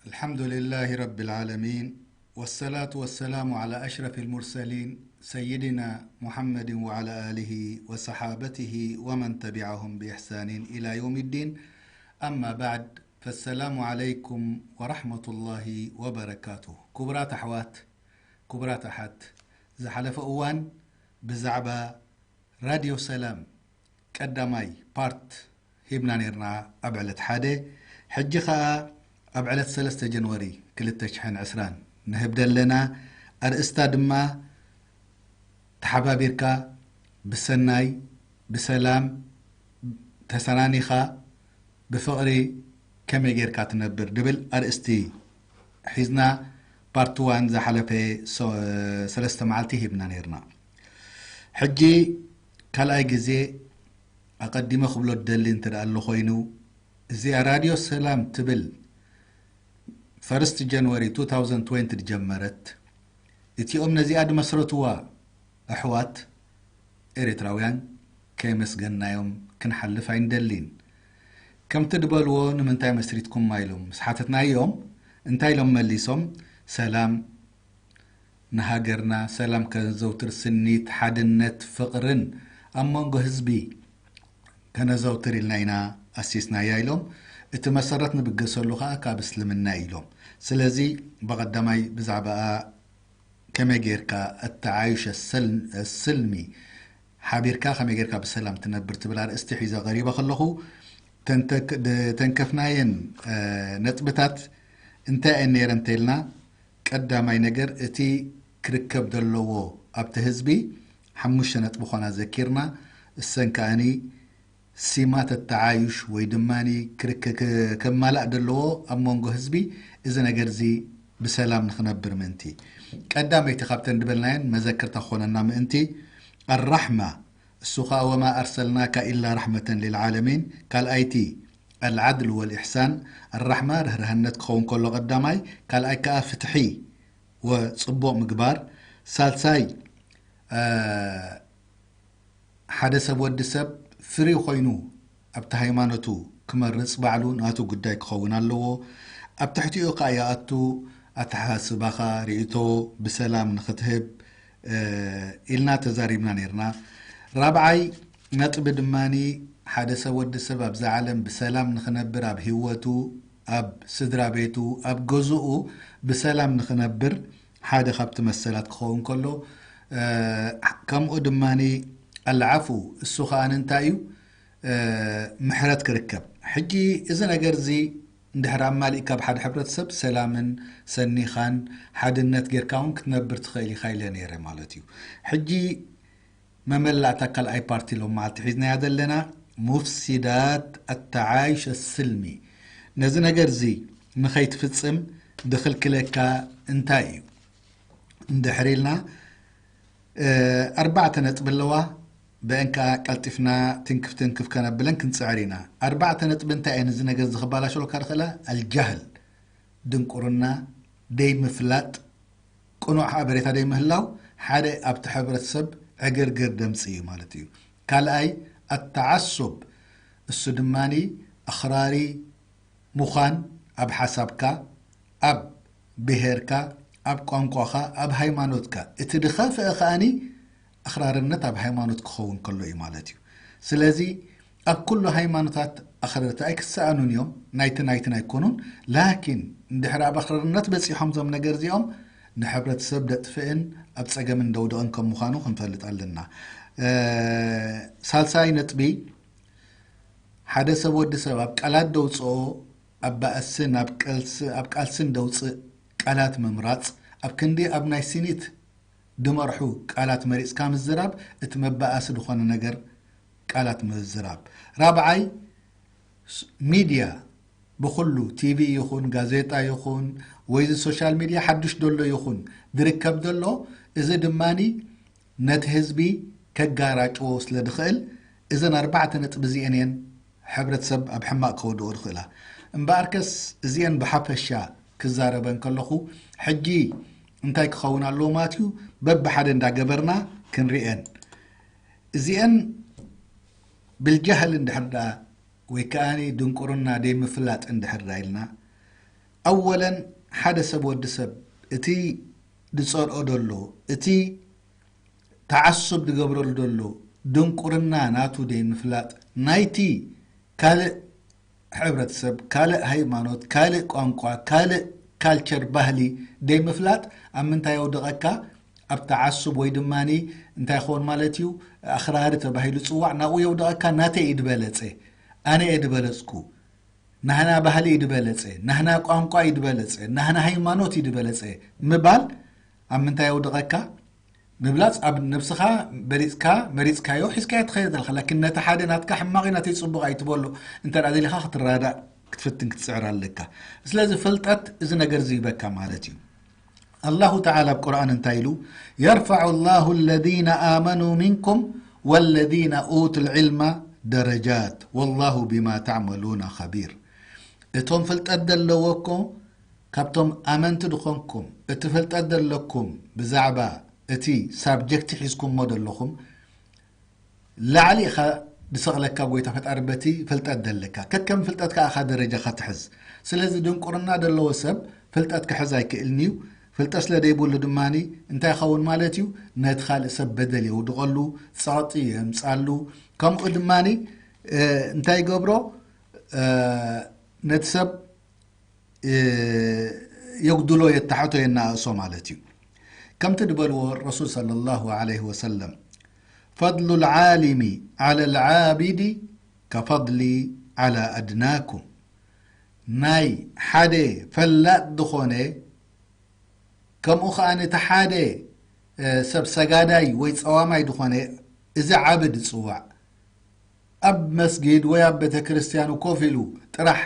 الحمد لله رب العالمين، والصلاة والسلام على أشرف المرسلين سيدنا محمد وعلى آله وصحابته ومن تبعهم بإحسان إلى يوم الدين. أما بعد، فالسلام عليكم ورحمة الله وبركاته. ክቡራት ኣሕዋት፣ ክቡራት ኣሓት፣ ዝሓለፈ እዋን ብዛዕባ ራድዮ ሰላም ቀዳማይ ፓርት ሂብና ነይርና ኣብ ዕለት ሓደ። ሕጂ ኸኣ ኣብ ዕለት ሰለስተ ጀንወሪ ክልተ ሽሕን ዕስራን ንህብ ዘለና። ኣርእስታ ድማ ተሓባቢርካ ብሰናይ ብሰላም ተሰናኒኻ ብፍቕሪ ከመይ ጌርካ ትነብር ድብል ኣርእስቲ ሒዝና ፓርት ዋን ዝሓለፈ ሰ-፣ ሰለስተ መዓልቲ ሂብና ነይርና። ሕጂ ካልኣይ ግዜ ኣቐዲመ ክብሎ ደሊ እንተ ደኣ ኣሎ ኮይኑ፣ እዚኣ ራድዮ ሰላም ትብል ፈርስት ጃንዋሪ ቱ ታውዘንድ ትወንቲ ዝጀመረት፣ እቲኦም ነዚኣ ድመስረትዋ ኣሕዋት ኤርትራውያን ከየመስገንናዮም ክንሓልፍ ኣይንደሊን። ከምቲ ድበልዎ ንምንታይ መስሪትኩማ ኢሎም ምስ ሓተትናዮም፣ እንታይ ኢሎም መሊሶም? ሰላም ንሃገርና፣ ሰላም ከነዘውትር፣ ስኒት፣ ሓድነት፣ ፍቕርን ኣብ መንጎ ህዝቢ ከነዘውትር ኢልና ኢና ኣሲስናያ ኢሎም። እቲ መሰረት ንብገሰሉ ኸኣ ካብ እስልምና እዩ ኢሎም። ስለዚ ብቐዳማይ ብዛዕባኣ ከመይ ጌርካ ኣተዓዩሸ ሰል-፣ ስልሚ ሓቢርካ ከመይ ጌርካ ብሰላም ትነብር ትብል ኣርእስቲ ሒዘ ቀሪበ ከለኹ፣ ተንተክ-፣ ደ-፣ ተንከፍናየን፣ እ፣ ነጥብታት እንታይ እየን ነይረን እንተኢልና፣ ቀዳማይ ነገር እቲ ክርከብ ዘለዎ ኣብቲ ህዝቢ ሓሙሽተ ነጥቢ ኾና ዘኪርና፣ እሰን ከኣኒ ሲማት ኣተዓዩሽ ወይ ድማ ክርክ-፣ ክ-፣ ከማላእ ዘለዎ ኣብ መንጎ ህዝቢ እዚ ነገር እዚ ብሰላም ንኽነብር ምእንቲ። ቀዳመይቲ ካብተን ድበልናየን መዘክርታ ክኾነና ምእንቲ ኣራሕማ፣ እሱ ኸኣ ወማ ኣርሰልናካ ኢላ ራሕመተን ሊልዓለሚን፣ ካልኣይቲ ኣልዓድል ወልኢሕሳን፣ ኣራሕማ ርህራህነት ክኸውን ከሎ ቀዳማይ፣ ካልኣይ ከኣ ፍትሒ ወጽቡቕ ምግባር፣ ሳልሳይ፣ እ፣ ሓደ ሰብ ወዲ ሰብ ፍሪ ኮይኑ ኣብቲ ሃይማኖቱ ክመርጽ ባዕሉ ናቱ ጉዳይ ክኸውን ኣለዎ። ኣብ ትሕቲኡ ከኣ ይኣቱ ኣተሓሳስባኻ፣ ርእይቶ ብሰላም ንኽትህብ፣ እ፣ ኢልና ተዛሪብና ነይርና። ራብዓይ ነጥቢ ድማኒ ሓደ ሰብ ወዲ ሰብ ኣብዛ ዓለም ብሰላም ንኽነብር ኣብ ህይወቱ፣ ኣብ ስድራ ቤቱ፣ ኣብ ገዝኡ ብሰላም ንኽነብር ሓደ ካብቲ መሰላት ክኸውን ከሎ፣ እ፣ ከምኡ ድማኒ ኣልዓፉ፣ እሱ ኸኣ እንታይ እዩ? እ፣ ምሕረት ክርከብ። ሕጂ እዚ ነገር እዚ እንድሕር ኣማሊእካ ኣብ ሓደ ሕብረተሰብ ሰላምን ሰኒኻን ሓድነት ጌርካ እውን ክትነብር ትኽእል ኢኻ ኢለ ነይረ ማለት እዩ። ሕጂ መመላእታ ካልኣይ ፓርቲ ሎም መዓልቲ ሒዝናያ ዘለና ሙፍሲዳት ኣተዓይሽ ስልሚ። ነዚ ነገር እዚ ንኸይትፍጽም ድኽልክለካ እንታይ እዩ? እንድሕር ኢልና፣ እ፣ ኣርባዕተ ነጥቢ ኣለዋ። ብአን ከኣ ቀልጢፍና ትንክፍ ትንክፍ ከነብለን ክንጽዕር ኢና። ኣርባዕተ ነጥቢ እንታይ እየን እዚ ነገር እዚ ክባላሸወልካ ዝኽእላ? ኣልጃህል፣ ድንቁርና፣ ደይምፍላጥ፣ ቅኑዕ ሓበሬታ ደይምህላው ሓደ ኣብቲ ሕብረተሰብ ዕግርግር ደምፂ እዩ ማለት እዩ። ካልኣይ ኣተዓሱብ፣ እሱ ድማኒ ኣኽራሪ ምዃን ኣብ ሓሳብካ፣ ኣብ ብሄርካ፣ ኣብ ቋንቋኻ፣ ኣብ ሃይማኖትካ። እቲ ድኸፍአ ከኣኒ ኣኽራርነት ኣብ ሃይማኖት ክኸውን ከሎ እዩ ማለት እዩ። ስለዚ ኣብ ኩሉ ሃይማኖታት ኣኽረርቲ ኣይክሰኣኑን እዮም፣ ናይትን ናይትን ኣይኮኑን። ላኪን እንድሕር ኣብ ኣኽራርነት በፂሖም እዞም ነገር እዚኦም ንሕብረተሰብ ደጥፍእን ኣብ ፀገምን ደውድቕን ከም ምዃኑ ክንፈልጥ ኣለና። እ፣ ሳልሳይ ነጥቢ፣ ሓደ ሰብ ወዲ ሰብ ኣብ ቃላት ደውፅኦ ኣብ ባእስን ኣብ ቀልስ ኣብ ቃልስን ደውፅእ ቃላት ምምራፅ፣ ኣብ ክንዲ ኣብ ናይ ሲኒት ድመርሑ ቃላት መሪፅካ ምዝራብ፣ እቲ መባኣሲ ዝኾነ ነገር ቃላት ምዝራብ። ራብዓይ፣ ሚድያ ብኹሉ፣ ቲቪ ይኹን ጋዜጣ ይኹን ወይ እዚ ሶሻል ሚድያ ሓዱሽ ደሎ ይኹን ዝርከብ ደሎ፣ እዚ ድማኒ ነቲ ህዝቢ ከጋራጭዎ ስለ ዝኽእል፣ እዘን ኣርባዕተ ነጥቢ እዚአን እየን ሕብረተሰብ ኣብ ሕማቕ ከወድኦ ዝኽእላ። እምበኣርከስ እዚአን ብሓፈሻ ክዛረበን ከለኹ፣ ሕጂ እንታይ ክኸውን ኣለዎ ማለት እዩ? በብሓደ እንዳገበርና ክንሪአን። እዚአን ብልጃህል እንድሕር ደኣ ወይ ከኣ ድንቁርና ደይምፍላጥ እንድሕር ደኣ ኢልና፣ ኣወለን ሓደ ሰብ ወዲ ሰብ እቲ ዝጸልኦ ደሎ፣ እቲ ተዓሱብ ዝገብረሉ ደሎ ድንቁርና ናቱ ደይምፍላጥ፣ ናይቲ ካልእ ሕብረተሰብ፣ ካልእ ሃይማኖት፣ ካልእ ቋንቋ፣ ካልእ ካልቸር፣ ባህሊ ደይምፍላጥ ኣብ ምንታይ የውድቐካ? ኣብ ተዓሱብ ወይ ድማ እንታይ ይኸውን ማለት እዩ? ኣኽራሪ ተባሂሉ ዝፅዋዕ ናብኡ የውድቐካ። ናተይ እዩ ዝበለፀ፣ ኣነ እየ ዝበለፅኩ፣ ናህና ባህሊ እዩ ዝበለፀ፣ ናህና ቋንቋ እዩ ዝበለፀ፣ ናህና ሃይማኖት እዩ ዝበለፀ ምባል ኣብ ምንታይ የውድቐካ? ምብላፅ ኣብ ነብስኻ በሊፅካ መሪፅካዮ ሒዝካዮ ትኸይድ ኣለኻ። ላኪን ነቲ ሓደ ናትካ ሕማቕ እዩ ናተይ ፅቡቕ ኣይትበሎ። እንተ ደኣ ደሊኻ ክትረዳእ ክትፍትን ክትፅዕር ኣለካ። ስለዚ ፍልጠት እዚ ነገር እዚ ይበካ ማለት እዩ። ኣላሁ ተዓላ ኣብ ቁርኣን እንታይ ኢሉ? يرفع الله الذين آمنوا منكم والذين أوتوا العلم درجات والله بما تعملون خبير። እቶም ፍልጠት ዘለዎ እኮ ካብቶም ኣመንቲ ዝኾንኩም፣ እቲ ፍልጠት ዘለኩም ብዛዕባ እቲ ሳብጀክት ሒዝኩሞ ዘለኹም፣ ላዕሊ ኢኻ ዝሰቕለካ ጎይታ ፈጣሪ በቲ ፍልጠት ዘለካ። ከከም ፍልጠትካ ኢኻ ደረጃኻ ትሕዝ። ስለዚ ድንቁርና ዘለዎ ሰብ ፍልጠት ክሕዝ ኣይክእልን እዩ። ፍልጠት ስለ ዘይብሉ ድማ እንታይ ይኸውን ማለት እዩ? ነቲ ካልእ ሰብ በደል የውድቐሉ፣ ጸቕጢ የምጻሉ። ከምኡ ድማ እንታይ ይገብሮ? ነቲ ሰብ የጉድሎ፣ የተሓቶ፣ የናእሶ ማለት እዩ። ከምቲ ዝበልዎ ረሱል ሰለላሁ ዐለይሂ ወሰለም፣ ፈድሉ ልዓሊሚ ዐለ ልዓቢዲ ከፈድሊ ዐላ ኣድናኩም። ናይ ሓደ ፈላጥ ዝኾነ ከምኡ ኸዓ ነቲ ሓደ ሰብ ሰጋዳይ ወይ ጸዋማይ ዝኾነ እዚ ዓቢ ዝጽዋዕ ኣብ መስጊድ ወይ ኣብ ቤተ ክርስቲያኑ ኮፍ ኢሉ ጥራሕ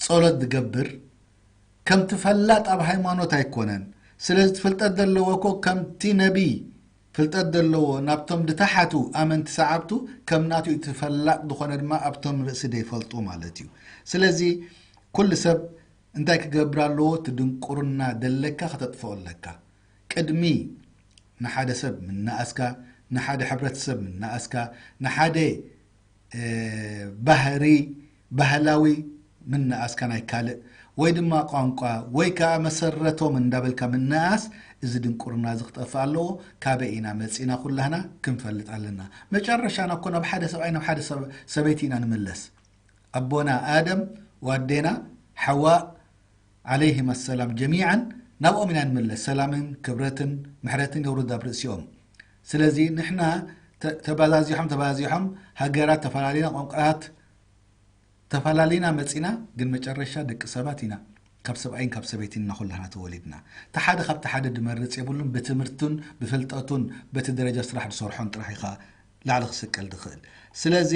ጸሎት ዝገብር፣ ከምቲ ፈላጥ ኣብ ሃይማኖት ኣይኮነን። ስለዚ ፍልጠት ዘለዎ እኮ ከምቲ ነቢይ ፍልጠት ዘለዎ ናብቶም ድተሓቱ ኣመንቲ ሰዓብቱ ከም ናቱ እቲ ፈላጥ ዝኾነ ድማ ኣብቶም ርእሲ ዘይፈልጡ ማለት እዩ። ስለዚ ኩሉ ሰብ እንታይ ክገብር ኣለዎ? እቲ ድንቁርና ደለካ ከተጥፍኦ ኣለካ። ቅድሚ ንሓደ ሰብ ምናኣስካ፣ ንሓደ ሕብረተሰብ ምናኣስካ፣ ንሓደ ባህሪ ባህላዊ ምንኣስካ ናይ ካልእ ወይ ድማ ቋንቋ ወይ ከዓ መሰረቶም እንዳበልካ ምንኣስ፣ እዚ ድንቁርና እዚ ክጠፍእ ኣለዎ። ካበይ ኢና መፂና ኩላህና ክንፈልጥ ኣለና። መጨረሻና እኮ ናብ ሓደ ሰብኣይ ናብ ሓደ ሰበይቲ ኢና ንምለስ። ኣቦና ኣደም ወኣዴና ሓዋ ዓለይሂም ኣሰላም ጀሚዓን ናብኦም ኢና ንምለስ። ሰላምን ክብረትን ምሕረትን የውርድ ኣብ ርእሲኦም። ስለዚ ንሕና ተባዛዚሖም ተባዛዚሖም ሃገራት ተፈላለና ቋንቋታት ተፈላለና መፂና፣ ግን መጨረሻ ደቂ ሰባት ኢና። ካብ ሰብኣይን ካብ ሰበይትን ኢና ኩላህና ተወሊድና። እቲ ሓደ ካብቲ ሓደ ድመርፅ የብሉን። ብትምህርቱን ብፍልጠቱን በቲ ደረጃ ስራሕ ዝሰርሖን ጥራሕ ኢኻ ላዕሊ ክስቀል ድኽእል። ስለዚ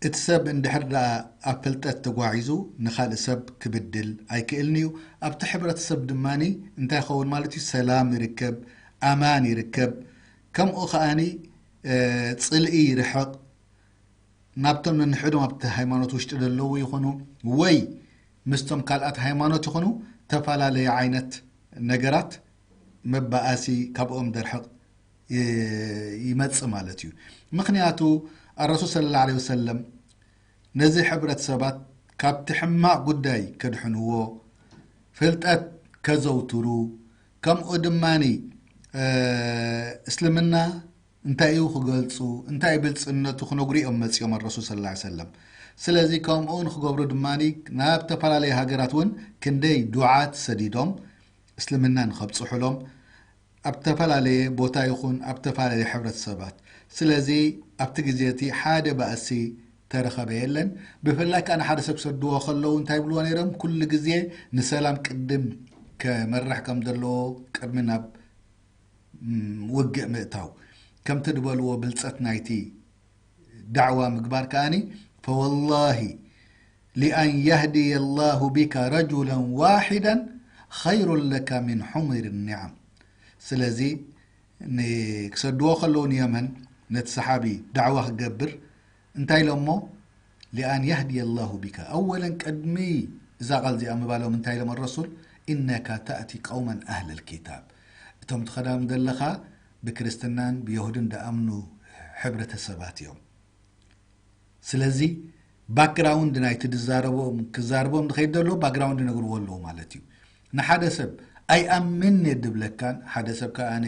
እቲ ሰብ እንድሕር ደኣ ኣብ ፍልጠት ተጓዒዙ ንኻልእ ሰብ ክብድል ኣይክእልን እዩ። ኣብቲ ሕብረተሰብ ድማ እንታይ ይኸውን ማለት እዩ? ሰላም ይርከብ፣ ኣማን ይርከብ። ከምኡ ከኣኒ ፅልኢ ይርሕቕ። ናብቶም ነንሕዶም ኣብቲ ሃይማኖት ውሽጢ ዘለዉ ይኹኑ ወይ ምስቶም ካልኣት ሃይማኖት ይኹኑ ተፈላለየ ዓይነት ነገራት መባኣሲ ካብኦም ደርሕቕ ይመጽእ ማለት እዩ። ምኽንያቱ ኣረሱል ሰለላሁ ዐለይሂ ወሰለም ነዚ ሕብረተሰባት ካብቲ ሕማቕ ጉዳይ ከድሕንዎ፣ ፍልጠት ከዘውትሩ፣ ከምኡ ድማኒ እስልምና እንታይ እዩ ክገልጹ፣ እንታይ ብልጽነቱ ክነግሩ እዮም መጺኦም ኣረሱል ሰለላሁ ዐለይሂ ወሰለም። ስለዚ ከምኡ ንክገብሩ ድማ ናብ ተፈላለየ ሃገራት እውን ክንደይ ዱዓት ሰዲዶም እስልምና ንኸብጽሑሎም ኣብ ተፈላለየ ቦታ ይኹን ኣብ ተፈላለየ ሕብረተሰባት። ስለዚ ኣብቲ ግዜ እቲ ሓደ ባእሲ ዝተረኸበ የለን። ብፍላይ ከኣ ንሓደ ሰብ ክሰድዎ ከለዉ እንታይ ይብልዎ ነይሮም? ኩሉ ግዜ ንሰላም ቅድም ከመርሕ ከም ዘለዎ፣ ቅድሚ ናብ ውግእ ምእታው፣ ከምቲ ዝበልዎ ብልጸት ናይቲ ዳዕዋ ምግባር ከኣኒ፣ ፈወላሂ ሊኣን የህድየ ላሁ ቢካ ረጁለን ዋሒዳን ኸይሩን ለካ ሚን ሑሙር ኒዓም። ስለዚ ክሰድዎ ከለዉ ንየመን ነቲ ሰሓቢ ዳዕዋ ክገብር እንታይ ኢሎሞ? ሊኣን የህድየ ላሁ ቢካ። ኣወለን ቅድሚ እዛ ቃል እዚኣ ምባሎም እንታይ ኢሎም ረሱል? ኢነካ ተእቲ ቀውመን ኣህለል ኪታብ። እቶም ትኸዳም ዘለኻ ብክርስትናን ብየሁድን ደኣምኑ ሕብረተሰባት እዮም። ስለዚ ባክግራውንድ ናይቲ ዝዛረቦም ክዛረቦም ዝኸይድ ዘሎ ባክግራውንድ ነግርዎ ኣለዉ ማለት እዩ። ንሓደ ሰብ ኣይኣምን እየ ድብለካን ሓደ ሰብ ከኣ ኣነ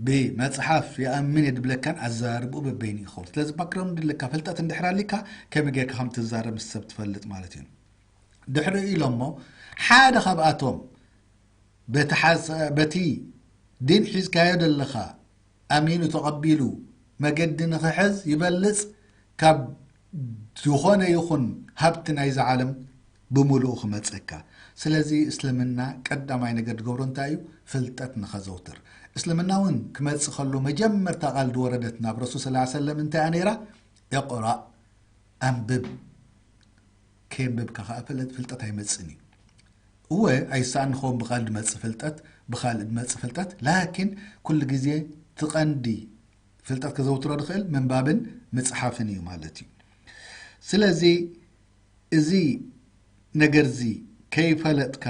ብመጽሓፍ ይኣምን እየ ድብለካን ኣዘራርብኡ በበይኑ ይኸውን። ስለዚ ባክግራውንድ ኣለካ ፍልጠት እንድሕር ኣሊካ ከመይ ጌርካ ከም ትዛረብ ምስ ሰብ ትፈልጥ ማለት እዩ። ድሕሪ ኢሎሞ ሓደ ካብኣቶም በቲ ሓሰ- በቲ ዲን ሒዝካዮ ዘለኻ ኣሚኑ ተቐቢሉ መገዲ ንኽሕዝ ይበልጽ ካብ ዝኾነ ይኹን ሃብቲ ናይዚ ዓለም ብምሉኡ ክመጸካ። ስለዚ እስልምና ቀዳማይ ነገር ዝገብሮ እንታይ እዩ? ፍልጠት ንኸዘውትር። እስልምና እውን ክመጽእ ከሎ መጀመርታ ቃል ዝወረደት ናብ ረሱል ሰለላሁ ዐለይሂ ወሰለም እንታይ እያ ነይራ? እቕራእ፣ ኣንብብ። ከየንበብካ ከዓ ፍለ- ፍልጠት ኣይመጽእን እዩ። እወ ኣይሰኣን ንኸውን ብቃል ዝመጽእ ፍልጠት፣ ብካልእ ዝመጽእ ፍልጠት፣ ላኪን ኩሉ ግዜ ትቐንዲ ፍልጠት ከዘውትሮ ዝኽእል ምንባብን ምጽሓፍን እዩ ማለት እዩ። ስለዚ እዚ ነገርዚ ከይፈለጥካ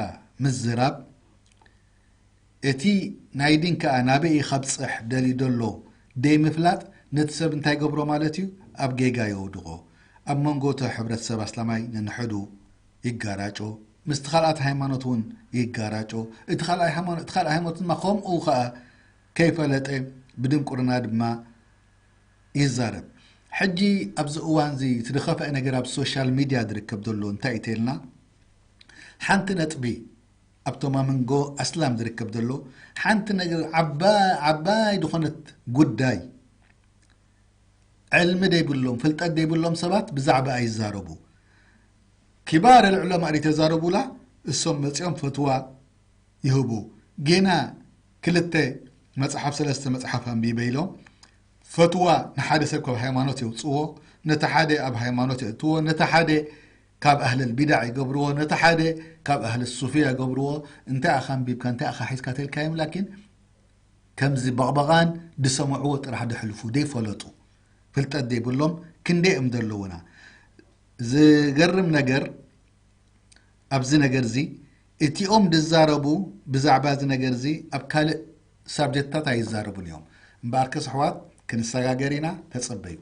ምዝራብ እቲ ናይ ዲን ከኣ ናበይ እዩ ከብጽሕ ደልዩ ዘሎ ደይምፍላጥ ነቲ ሰብ እንታይ ገብሮ ማለት እዩ? ኣብ ጌጋ የውድቖ። ኣብ መንጎ እቲ ሕብረተሰብ ኣስላማይ ነንሕዱ ይጋራጮ፣ ምስቲ ካልኣት ሃይማኖት እውን ይጋራጮ። እቲ ካልኣይ ሃይማኖት እቲ ካልኣይ ሃይማኖት ድማ ከምኡ ከኣ ከይፈለጠ ብድንቁርና ድማ ይዛረብ። ሕጂ ኣብዚ እዋን እዚ እቲ ዝኸፍአ ነገር ኣብ ሶሻል ሚድያ ዝርከብ ዘሎ እንታይ እዩ ተልና ሓንቲ ነጥቢ ኣብቶም ኣብ መንጎ ኣስላም ዝርከብ ዘሎ ሓንቲ ነገር ዓባ- ዓባይ ዝኾነት ጉዳይ ዕልሚ ደይብሎም ፍልጠት ደይብሎም ሰባት ብዛዕባ ኣይዛረቡ። ኪባር ልዑለማ ተዛረቡላ እሶም መፂኦም ፈትዋ ይህቡ። ጌና ክልተ መፅሓፍ ሰለስተ መፅሓፍ ኣንቢበ ኢሎም ፈትዋ ንሓደ ሰብ ካብ ሃይማኖት የውፅዎ፣ ነቲ ሓደ ኣብ ሃይማኖት የእትዎ፣ ነቲ ሓደ ካብ ኣህለል ቢዳዕ ይገብርዎ፣ ነቲ ሓደ ካብ ኣህል ሱፍያ ይገብርዎ። እንታይ ኣኻ ኣንቢብካ እንታይ ኣኻ ሒዝካ ተልካዮም ላኪን ከምዚ በቕበቓን ዝሰምዕዎ ጥራሕ ደሕልፉ ደይፈለጡ ፍልጠት ደይብሎም ክንደይ እዮም ዘለውና። ዝገርም ነገር ኣብዚ ነገር እዚ እቲኦም ዝዛረቡ ብዛዕባ እዚ ነገር እዚ ኣብ ካልእ ሳብጀክትታት ኣይዛረቡን እዮም። እምበኣርከስ ኣሕዋት ክንሰጋገር ኢና፣ ተጸበዩ።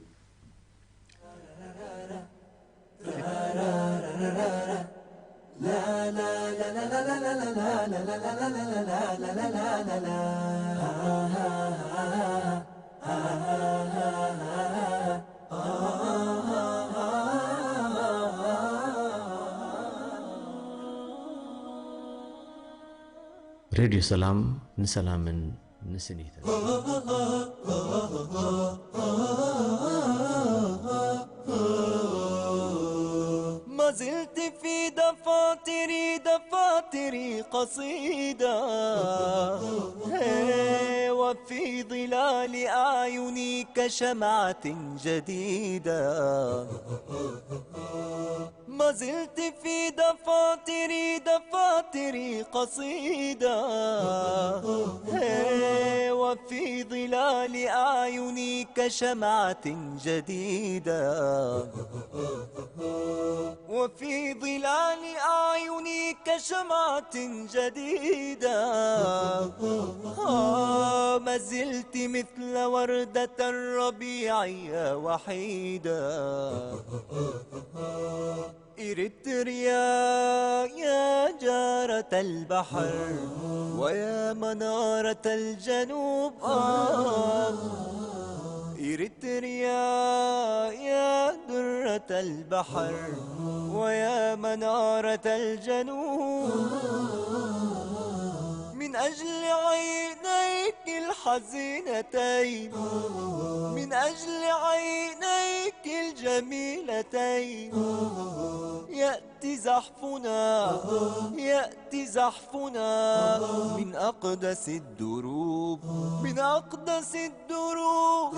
ሬድዮ ሰላም ንሰላምን ንስኒትን። ما زلت في دفاتري دفاتري قصيدة، هي وفي ظلال أعيني كشمعة جديدة. ما زلت في دفاتري دفاتري قصيدة، هي وفي ظلال أعيني كشمعة جديدة. وفي ظلال أعيني كشمعة جديدة. آه، ما زلت مثل وردة الربيع يا وحيدة. إريتريا يا جارة البحر ويا منارة الجنوب، آه. إريتريا يا درة البحر ويا منارة الجنوب، من أجل عيني الحزينتين، من أجل عينيك الجميلتين، يأتي زحفنا، يأتي زحفنا من أقدس الدروب، من أقدس الدروب.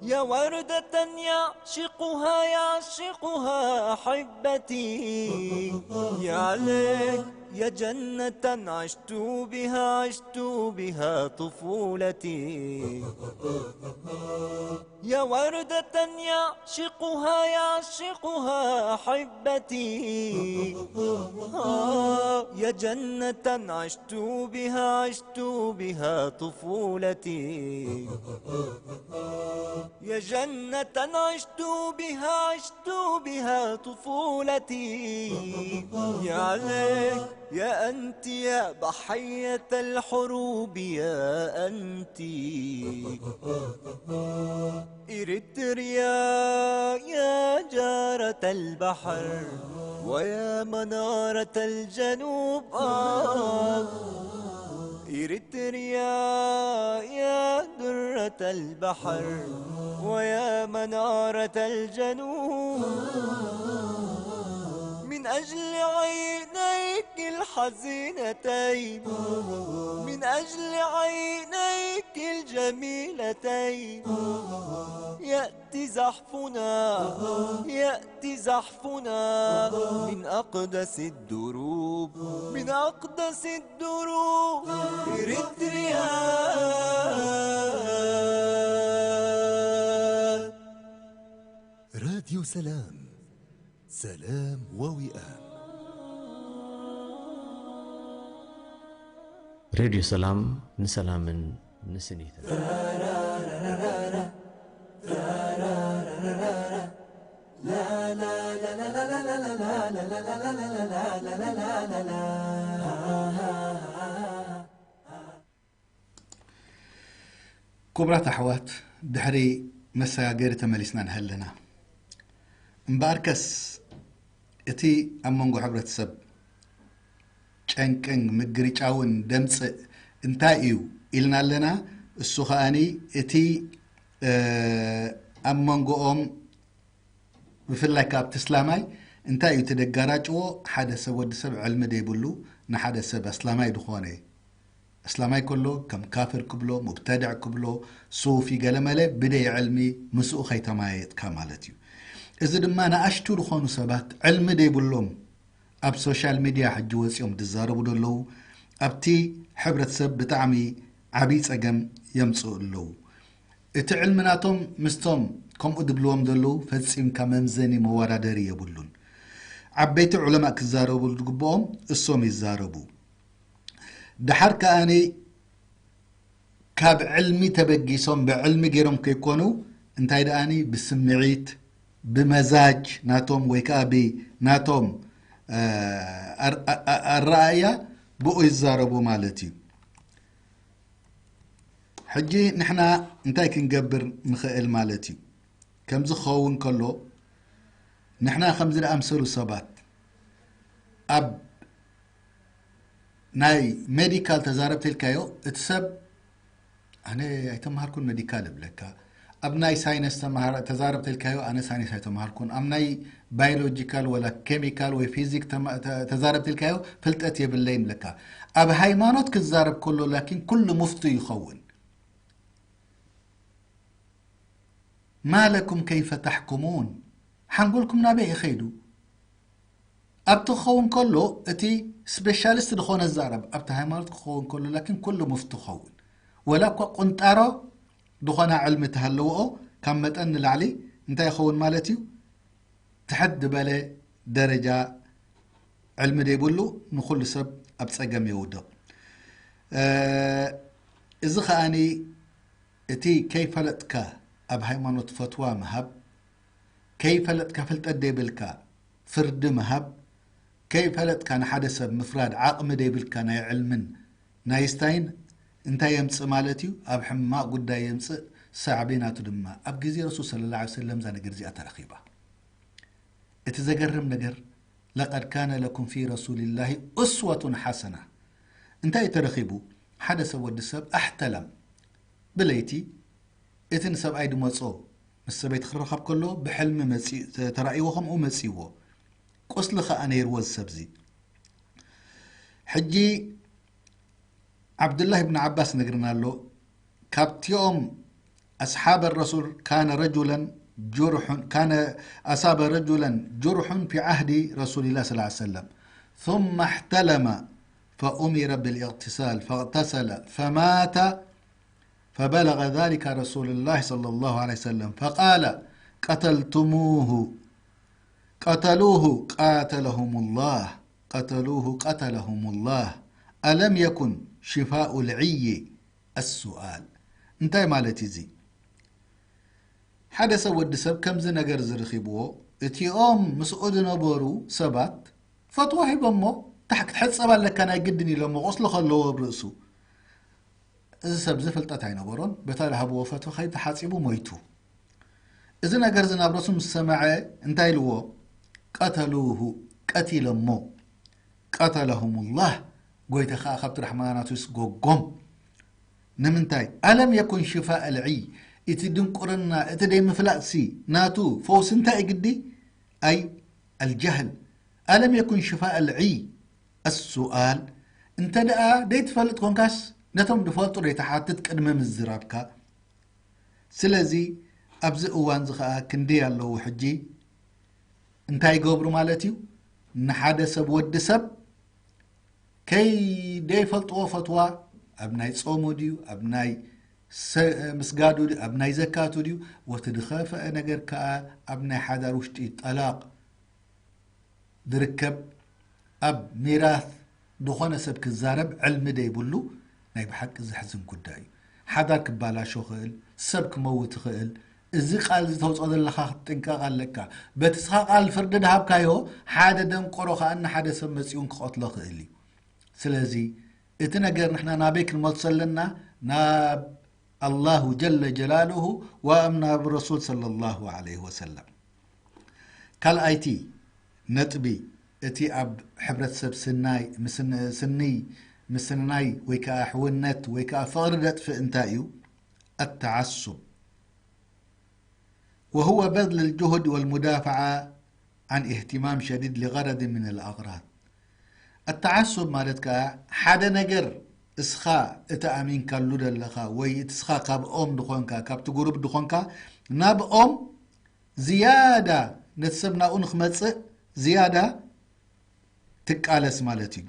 يا وردة يعشقها، يعشقها أحبتي، يا ليت يا جنة عشت بها، عشت بها طفولتي. يا وردة يعشقها، يعشقها أحبتي، آه، يا جنة عشت بها، عشت بها طفولتي. يا جنة عشت بها، عشت بها طفولتي. يا ليت يا أنت يا ضحية الحروب، يا أنت. إريتريا يا جارة البحر، ويا منارة الجنوب، آه. إريتريا يا درة البحر، ويا منارة الجنوب، من أجل عينيك الحزينتين، من أجل عينيك الجميلتين، يأتي زحفنا، يأتي زحفنا من أقدس الدروب، من أقدس الدروب. إريتريا. راديو سلام، سلام ووئام. ሬድዮ ሰላም፣ ንሰላምን ንስኒትን። ክቡራት ኣሕዋት፣ ድሕሪ መሰጋገሪ ተመሊስና ንሃለና። እምበኣርከስ፣ እቲ ኣብ መንጎ ሕብረተሰብ ጨንቅን ምግርጫውን ደምጽእ እንታይ እዩ ኢልና ኣለና። እሱ ከኣኒ እቲ፣ እ፣ ኣብ መንጎኦም፣ ብፍላይ ከኣ ኣብቲ እስላማይ እንታይ እዩ እቲ ደጋራጭዎ? ሓደ ሰብ፣ ወዲ ሰብ ዕልሚ ደይብሉ፣ ንሓደ ሰብ ኣስላማይ ዝኾነ፣ ኣስላማይ ከሎ ከም ካፍር ክብሎ፣ ሙብተድዕ ክብሎ፣ ሱፊ ገለመለ፣ ብደይ ዕልሚ ምስኡ ከይተማየጥካ ማለት እዩ። እዚ ድማ ንኣሽቱ ዝኾኑ ሰባት፣ ዕልሚ ደይብሎም፣ ኣብ ሶሻል ሚድያ ሕጂ ወጺኦም ዝዛረቡ ዘለዉ፣ ኣብቲ ሕብረተሰብ ብጣዕሚ ዓብዪ ጸገም የምጽኡ ኣለዉ። እቲ ዕልሚ ናቶም ምስቶም ከምኡ ዝብልዎም ዘለዉ ፈጺምካ መምዘኒ መወዳደሪ የብሉን። ዓበይቲ ዑለማእ ክዛረቡ ዝግብኦም እሶም ይዛረቡ። ደሓር ከኣኒ ካብ ዕልሚ ተበጊሶም ብዕልሚ ገይሮም ከይኮኑ፣ እንታይ ደኣኒ ብስምዒት፣ ብመዛጅ ናቶም ወይ ከኣ ብናቶም፣ እ፣ ኣር-፣ ኣ-፣ ኣ-፣ ኣረኣእያ ብኡ ይዛረቡ ማለት እዩ። ሕጂ ንሕና እንታይ ክንገብር ንኽእል ማለት እዩ? ከምዚ ክኸውን ከሎ፣ ንሕና ከምዚ ዝኣምሰሉ ሰባት ኣብ ናይ ሜዲካል ተዛረብ ተልካዮ፣ እቲ ሰብ፣ ኣነ ኣይተምሃርኩን ሜዲካል እብለካ። ኣብ ናይ ሳይንስ ተምሃር-፣ ተዛረብ ተልካዮ፣ ኣነ ሳይንስ ኣይተምሃርኩን። ኣብ ናይ ባዮሎጂካል ወላ ኬሚካል ወይ ፊዚክ ተማ-፣ ተ-፣ ተዛረብ ተልካዮ፣ ፍልጠት የብለይን እብለካ። ኣብ ሃይማኖት ክዛረብ ከሎ ላኪን ኩሉ ሙፍቱ ይኸውን። ما لكم كيف تحكمون؟ ሓንጎልኩም ናበይ እዩ ከይዱ? ኣብቲ ክኸውን ከሎ፣ እቲ ስፔሻሊስት ዝኾነ ዛረብ፣ ኣብቲ ሃይማኖት ክኸውን ከሎ፣ ላኪን ኩሉ ሙፍቲ ክኸውን። ወላ እኳ ቁንጣሮ ዝኾና ዕልሚ ተሃለውኦ፣ ካብ መጠን ንላዕሊ እንታይ ይኸውን ማለት እዩ? ትሕት ዝበለ ደረጃ ዕልሚ ደይብሉ፣ ንኹሉ ሰብ ኣብ ጸገም የውድቕ። እ፣ እዚ ኸኣኒ እቲ ከይፈለጥካ ኣብ ሃይማኖት ፈትዋ ምሃብ፣ ከይፈለጥካ ፍልጠት ደይብልካ ፍርዲ ምሃብ፣ ከይፈለጥካ ንሓደ ሰብ ምፍራድ ዓቕሚ ደይብልካ ናይ ዕልምን ናይ ስታይን እንታይ የምጽእ ማለት እዩ? ኣብ ሕማቕ ጉዳይ የምጽእ፣ ሳዕቤናቱ ድማ ኣብ ግዜ ረሱል ሰለላሁ ዐለይሂ ወሰለም እዛ ነገር እዚኣ ተረኺባ። እቲ ዘገርም ነገር ለቀድ ካነ ለኩም ፊ ረሱሊላሂ ኡስወቱን ሓሰና። እንታይ ተረኺቡ? ሓደ ሰብ ወዲ ሰብ ኣሕተለም ብለይቲ እቲ ንሰብኣይ ድመጾ ምስ ሰበይቲ ክረኸብ ከሎ ብሕልሚ መጺ-፣ ተራእይዎ ከምኡ መጺዎ። ቁስሊ ኸኣ ነይርዎ እዚ ሰብዚ። ሕጂ ዓብዱላህ ብን ዓባስ ነግርና ኣሎ። ካብቲኦም ኣስሓብ ረሱል ካነ ረጁለን ጁርሑን ካነ ኣሳበ ረጁለን ጁርሑን ፊ ዓህዲ ረሱልላ ስ ሰለም ثم احتلم فأمر بالاغتسال فاغتسل فمات فبلغ ذلك رسول الله صلى الله عليه وسلم فقال قتلتموه قتلوه قاتلهم الله قتلوه قتلهم الله ألم يكن شفاء العي السؤال እንታይ ማለት እዩ እዚ? ሓደ ሰብ ወዲ ሰብ ከምዚ ነገር ዝረኺብዎ እቲኦም ምስኡ ዝነበሩ ሰባት ፈትዋ ሂቦሞ ታሕ ክትሕጸብ ኣለካ ናይ ግድን ኢሎሞ ቁስሊ ከለዎ ኣብ ርእሱ እዚ ሰብ እዚ ፍልጠት ኣይነበሮን። በታ ዝሃብዎ ፈትዋ ከይተሓጺቡ ሞይቱ። እዚ ነገር እዚ ናብ ረሱል ምስ ሰምዐ እንታይ ኢልዎ? ቀተሉሁ፣ ቀቲሎሞ። ቀተለሁሙላህ፣ ጎይታ ኸኣ ካብቲ ራሕማናቱ ይስጎጎም። ንምንታይ? ኣለም የኩን ሽፋእ ኣልዒይ፣ እቲ ድንቁርና፣ እቲ ደይምፍላጥሲ ናቱ ፈውሲ እንታይ እዩ ግዲ? ኣይ ኣልጃህል። ኣለም የኩን ሽፋእ ኣልዒይ ኣሱኣል፣ እንተ ደኣ ደይትፈልጥ ኮንካስ ነቶም ድፈልጡ ደይትሓትት ቅድሚ ምዝራብካ። ስለዚ ኣብዚ እዋን እዚ ኸኣ ክንደይ ኣለዉ ሕጂ እንታይ ይገብሩ ማለት እዩ? ንሓደ ሰብ ወዲ ሰብ ከይደይፈልጥዎ ፈትዋ ኣብ ናይ ጾሙ ድዩ ኣብ ናይ ሰ-፣ ምስጋዱ ድዩ ኣብ ናይ ዘካቱ ድዩ ወቲ ድኸፍአ ነገር ከኣ ኣብ ናይ ሓዳር ውሽጢ ጠላቕ ድርከብ ኣብ ሚራስ ዝኾነ ሰብ ክዛረብ ዕልሚ ደይብሉ ናይ ብሓቂ ዘሕዝን ጉዳይ እዩ። ሓዳር ክባላሾ ይኽእል፣ ሰብ ክመውት ይኽእል። እዚ ቃል እዚ ተውፅኦ ዘለኻ ክትጥንቀቕ ኣለካ። በቲ ስኻ ቃል ፍርዲ ድሃብካዮ ሓደ ደንቆሮ ከኣ ንሓደ ሰብ መፂኡን ክቐትሎ ይኽእል እዩ። ስለዚ እቲ ነገር ንሕና ናበይ ክንመልሶ ኣለና? ናብ ኣላሁ ጀለ ጀላሉሁ ወኣም ናብ ረሱል ሰለላሁ ዐለይሂ ወሰለም። ካልኣይቲ ነጥቢ እቲ ኣብ ሕብረተሰብ ስናይ ምስን-፣ ስንይ ምስንናይ ወይ ከዓ ሕውነት ወይ ከዓ ፍቕሪ ደጥፍእ እንታይ እዩ? ኣተዓሱብ وهو بذل الجهد والمدافعة عن اهتمام شديد لغرض من الأغراض. ኣተዓሱብ ማለት ከዓ ሓደ ነገር እስኻ እቲ ኣሚንካሉ ዘለኻ ወይ እቲ እስኻ ካብኦም ድኾንካ ካብቲ ጉሩብ ድኾንካ ናብኦም ዝያዳ ነቲ ሰብ ናብኡ ንክመፅእ ዝያዳ ትቃለስ ማለት እዩ።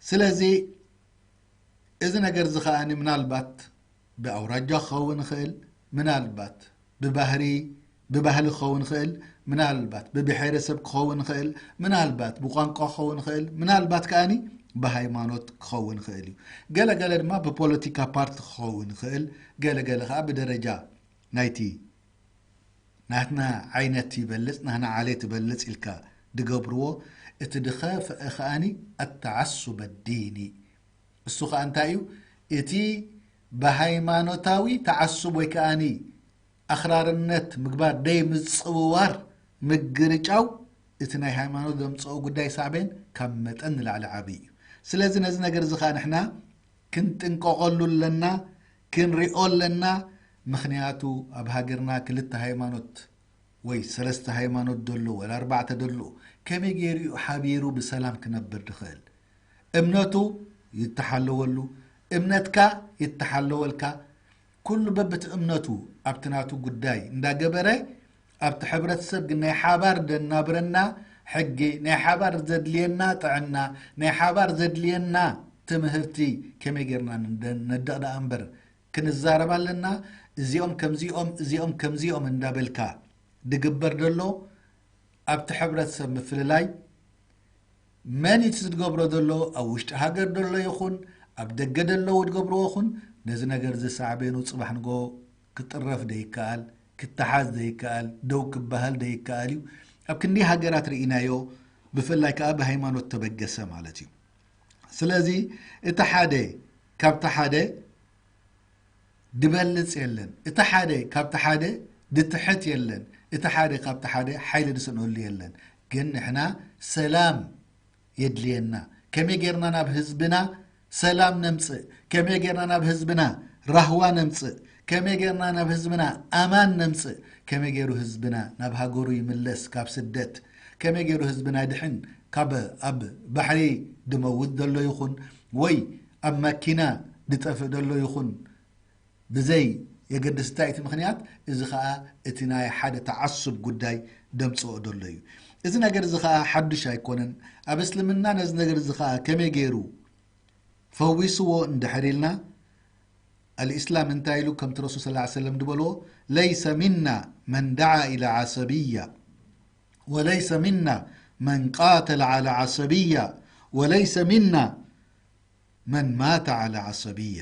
ስለዚ እዚ ነገር እዚ ከኣ ምናልባት ብኣውራጃ ክኸውን ይኽእል፣ ምናልባት ብባህሪ ብባህሊ ክኸውን ይኽእል፣ ምናልባት ብብሔረሰብ ክኸውን ይኽእል፣ ምናልባት ብቋንቋ ክኸውን ይኽእል፣ ምናልባት ከኣ ብሃይማኖት ክኸውን ይኽእል እዩ። ገለገለ ድማ ብፖለቲካ ፓርቲ ክኸውን ይኽእል፣ ገለገለ ከኣ ብደረጃ ናይቲ ናትና ዓይነት ይበልጽ ናትና ዓሌት ይበልጽ ኢልካ ድገብርዎ እቲ ድኸፍአ ከኣኒ ኣተዓሱብ ኣዲኒ እሱ ከኣ እንታይ እዩ እቲ ብሃይማኖታዊ ተዓሱብ ወይ ከኣኒ ኣኽራርነት ምግባር ደይ ምጽውዋር ምግርጫው እቲ ናይ ሃይማኖት ዘምጽኦ ጉዳይ ሳዕቤን ካብ መጠን ንላዕሊ ዓብዪ እዩ ስለዚ ነዚ ነገር እዚ ከኣ ንሕና ክንጥንቀቐሉ ኣለና ክንሪኦ ኣለና ምኽንያቱ ኣብ ሃገርና ክልተ ሃይማኖት ወይ ሰለስተ ሃይማኖት ደሎ ወላ ኣርባዕተ ደሎ ከመይ ገይሩ እዩ ሓቢሩ ብሰላም ክነብር ድኽእል እምነቱ ይተሓለወሉ እምነትካ ይተሓለወልካ ኩሉ በብቲ እምነቱ ኣብቲ ናቱ ጉዳይ እንዳገበረ ኣብቲ ሕብረተሰብ ግን ናይ ሓባር ደናብረና ሕጊ ናይ ሓባር ዘድልየና ጥዕና ናይ ሓባር ዘድልየና ትምህርቲ ከመይ ጌርና ነድቕ ደኣ እምበር ክንዛረብ ኣለና እዚኦም ከምዚኦም እዚኦም ከምዚኦም እንዳበልካ ድግበር ደሎ ኣብቲ ሕብረተሰብ ምፍልላይ መን እቲ ዝገብሮ ዘሎ ኣብ ውሽጢ ሃገር ደሎ ይኹን ኣብ ደገ ደለዉ ድገብርዎ ይኹን ነዚ ነገር ዝሳዕቤኑ ፅባሕ ንጎ ክጥረፍ ደይከኣል ክተሓዝ ደይከኣል ደው ክበሃል ደይከኣል እዩ ኣብ ክንዲ ሃገራት ርኢናዮ ብፍላይ ከዓ ብሃይማኖት ተበገሰ ማለት እዩ። ስለዚ እቲ ሓደ ካብቲ ሓደ ድበልጽ የለን፣ እቲ ሓደ ካብቲ ሓደ ድትሕት የለን፣ እቲ ሓደ ካብቲ ሓደ ሓይሊ ድስእነሉ የለን። ግን ንሕና ሰላም የድልየና። ከመይ ጌርና ናብ ህዝብና ሰላም ነምጽእ? ከመይ ጌርና ናብ ህዝብና ራህዋ ነምጽእ? ከመይ ጌርና ናብ ህዝብና ኣማን ነምጽእ? ከመይ ገይሩ ህዝብና ናብ ሃገሩ ይምለስ ካብ ስደት? ከመይ ገይሩ ህዝብና ይድሕን ካብ ኣብ ባሕሪ ድመውት ዘሎ ይኹን ወይ ኣብ መኪና ድጠፍእ ዘሎ ይኹን ብዘይ የገድስ እንታይ እቲ ምኽንያት፣ እዚ ኸኣ እቲ ናይ ሓደ ተዓሱብ ጉዳይ ደምጽኦ ዘሎ እዩ። እዚ ነገር እዚ ኸኣ ሓዱሽ ኣይኮነን። ኣብ እስልምና ነዚ ነገር እዚ ኸኣ ከመይ ገይሩ ፈዊስዎ እንድሕር ኢልና፣ ኣልእስላም እንታይ ኢሉ ከምቲ ረሱል ሰለላሁ ዐለይሂ ወሰለም ዝበልዎ፣ ለይሰ ሚና መን ደዓ ኢላ ዓሰብያ ወለይሰ ሚና መን ቃተለ ዓላ ዓሰብያ ወለይሰ ሚና መን ማተ ዓላ ዓሰብያ።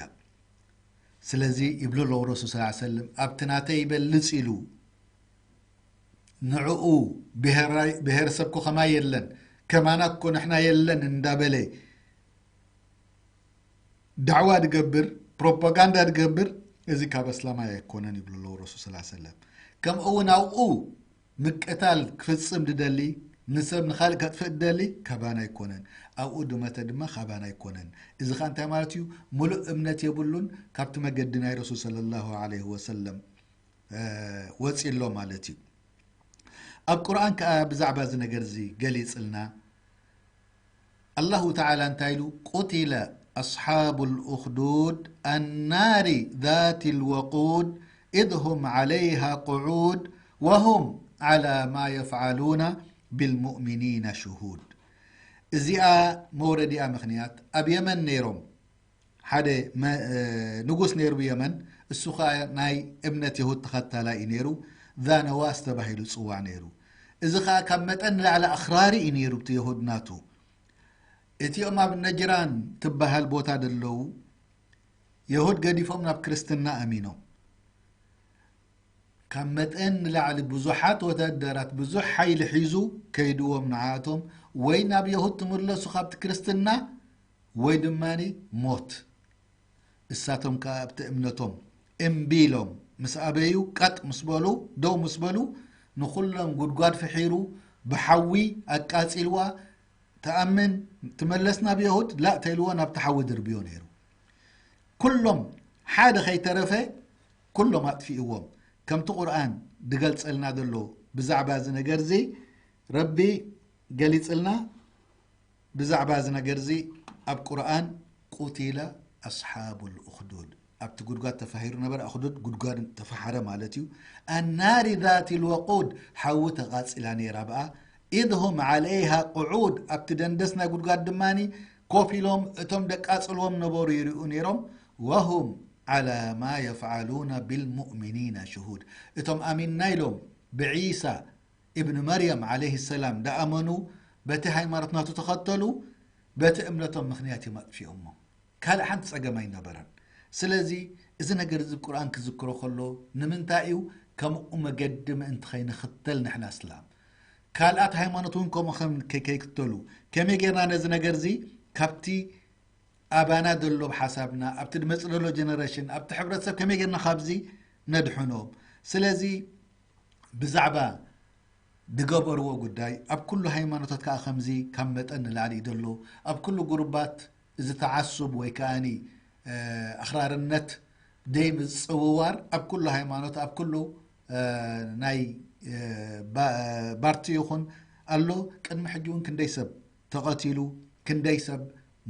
ስለዚ ይብሉ ኣለዉ ረሱል ሰለላሁ ዐለይሂ ወሰለም፣ ኣብቲ ናተይ ይበልጽ ኢሉ ንዕኡ ብሄራይ-፣ ብሄረሰብ እኮ ከማይ የለን፣ ከማና እኮ ንሕና የለን እንዳበለ ዳዕዋ ድገብር፣ ፕሮፓጋንዳ ድገብር፣ እዚ ካብ ኣስላማይ ኣይኮነን ይብሉ ኣለዉ ረሱል ሰለላሁ ዐለይሂ ወሰለም። ከምኡ እውን ኣብኡ ምቅታል ክፍጽም ድደሊ፣ ንሰብ ንኻልእ ከጥፍእ ድደሊ ካባና ኣይኮነን። ኣብኡ ድመተ ድማ ካባና ኣይኮነን። እዚ ኸኣ እንታይ ማለት እዩ? ሙሉእ እምነት የብሉን፣ ካብቲ መገዲ ናይ ረሱል ሰለላሁ ዐለይሂ ወሰለም፣ እ፣ ወጺ ኣሎ ማለት እዩ። ኣብ ቁርኣን ከኣ ብዛዕባ እዚ ነገር እዚ ገሊጽልና። ኣላሁ ተዓላ እንታይ ኢሉ? ቁቲለ ኣስሓቡ ልኡኽዱድ ኣናሪ ዛቲ ልወቁድ ኢዝ ሁም ዓለይሃ ቁዑድ ወሁም ዓላ ማ የፍዓሉና ብልሙእሚኒና ሽሁድ። እዚኣ መውረዲኣ ምኽንያት ኣብ የመን ነይሮም። ሓደ መ-፣ እ፣ ንጉስ ነይሩ ብየመን፣ እሱ ኸኣ ናይ እምነት የሁድ ተኸታላይ እዩ ነይሩ። ዛ ነዋስ ተባሂሉ ጽዋዕ ነይሩ። እዚ ኸኣ ካብ መጠን ንላዕሊ ኣኽራሪ እዩ ነይሩ እቲ የሁድ ናቱ። እቲኦም ኣብ ነጅራን ትበሃል ቦታ ደለዉ የሁድ ገዲፎም ናብ ክርስትና ኣሚኖም። ካብ መጠን ንላዕሊ ብዙሓት ወታደራት፣ ብዙሕ ሓይሊ ሒዙ ከይድዎም ንዓኣቶም ወይ ናብ የሁድ ትምለሱ ካብቲ ክርስትና ወይ ድማ ሞት። እሳቶም ከኣ ኣብቲ እምነቶም እምቢ ኢሎም ምስ ኣበዩ፣ ቀጥ ምስ በሉ፣ ደው ምስ በሉ፣ ንኹሎም ጉድጓድ ፍሒሩ ብሓዊ ኣቃጺልዋ። ትኣምን ትመለስ ናብ የሁድ? ላእ ተኢልዎ ናብቲ ሓዊ ድርብዮ ነይሩ። ኩሎም ሓደ ከይተረፈ ኩሎም ኣጥፊእዎም። ከምቲ ቁርኣን ድገልጸልና ዘሎ ብዛዕባ እዚ ነገር እዚ ረቢ ገሊጽልና። ብዛዕባ እዚ ነገር እዚ ኣብ ቁርኣን ቁቲለ ኣስሓቡ ልኡኽዱድ፣ ኣብቲ ጉድጓድ ተፋሒሩ ነበረ፣ ኣኽዱድ ጉድጓድ ተፋሓረ ማለት እዩ። ኣናሪ ዛቲ ልወቁድ፣ ሓዊ ተቓጺላ ነይራ ብኣ። ኢዝ ሁም ዓለይሃ ቁዑድ፣ ኣብቲ ደንደስ ናይ ጉድጓድ ድማ ኮፍ ኢሎም እቶም ደቃጽልዎም ነበሩ ይርእዩ ነይሮም። ወሁም ዓላ ማ የፍዓሉና ብልሙእሚኒና ሽሁድ፣ እቶም ኣሚንና ኢሎም ብዒሳ ኢብን መርየም ዓለይሂ ሰላም ደኣመኑ፣ በቲ ሃይማኖት ናቱ ተኸተሉ፣ በቲ እምነቶም ምኽንያት እዮም ኣጥፊኦሞ። ካልእ ሓንቲ ጸገም ኣይነበረን። ስለዚ እዚ ነገር እዚ ቁርኣን ክዝክሮ ከሎ ንምንታይ እዩ ከምኡ መገዲ ምእንቲ ከይንኽተል ንሕና እስላም? ካልኣት ሃይማኖት እውን ከምኡ ከም ከይ-፣ ከይክተሉ ከመይ ጌርና ነዚ ነገር እዚ ካብቲ ኣባና ዘሎ ሓሳብና ኣብቲ ድመጽእ ዘሎ ጀነሬሽን ኣብቲ ሕብረተሰብ ከመይ ጌርና ካብዚ ነድሕኖም? ስለዚ ብዛዕባ ድገበርዎ ጉዳይ ኣብ ኩሉ ሃይማኖታት ከኣ ከምዚ ካብ መጠን ንላዕሊ እዩ ዘሎ። ኣብ ኩሉ ጉሩባት እዚ ተዓሱብ ወይ ከኣኒ፣ እ፣ ኣኽራርነት ደይ ምጽውዋር ኣብ ኩሉ ሃይማኖት፣ ኣብ ኩሉ፣ እ፣ ናይ፣ እ፣ ባ-፣ ባርቲ ይኹን ኣሎ። ቅድሚ ሕጂ እውን ክንደይ ሰብ ተቐቲሉ፣ ክንደይ ሰብ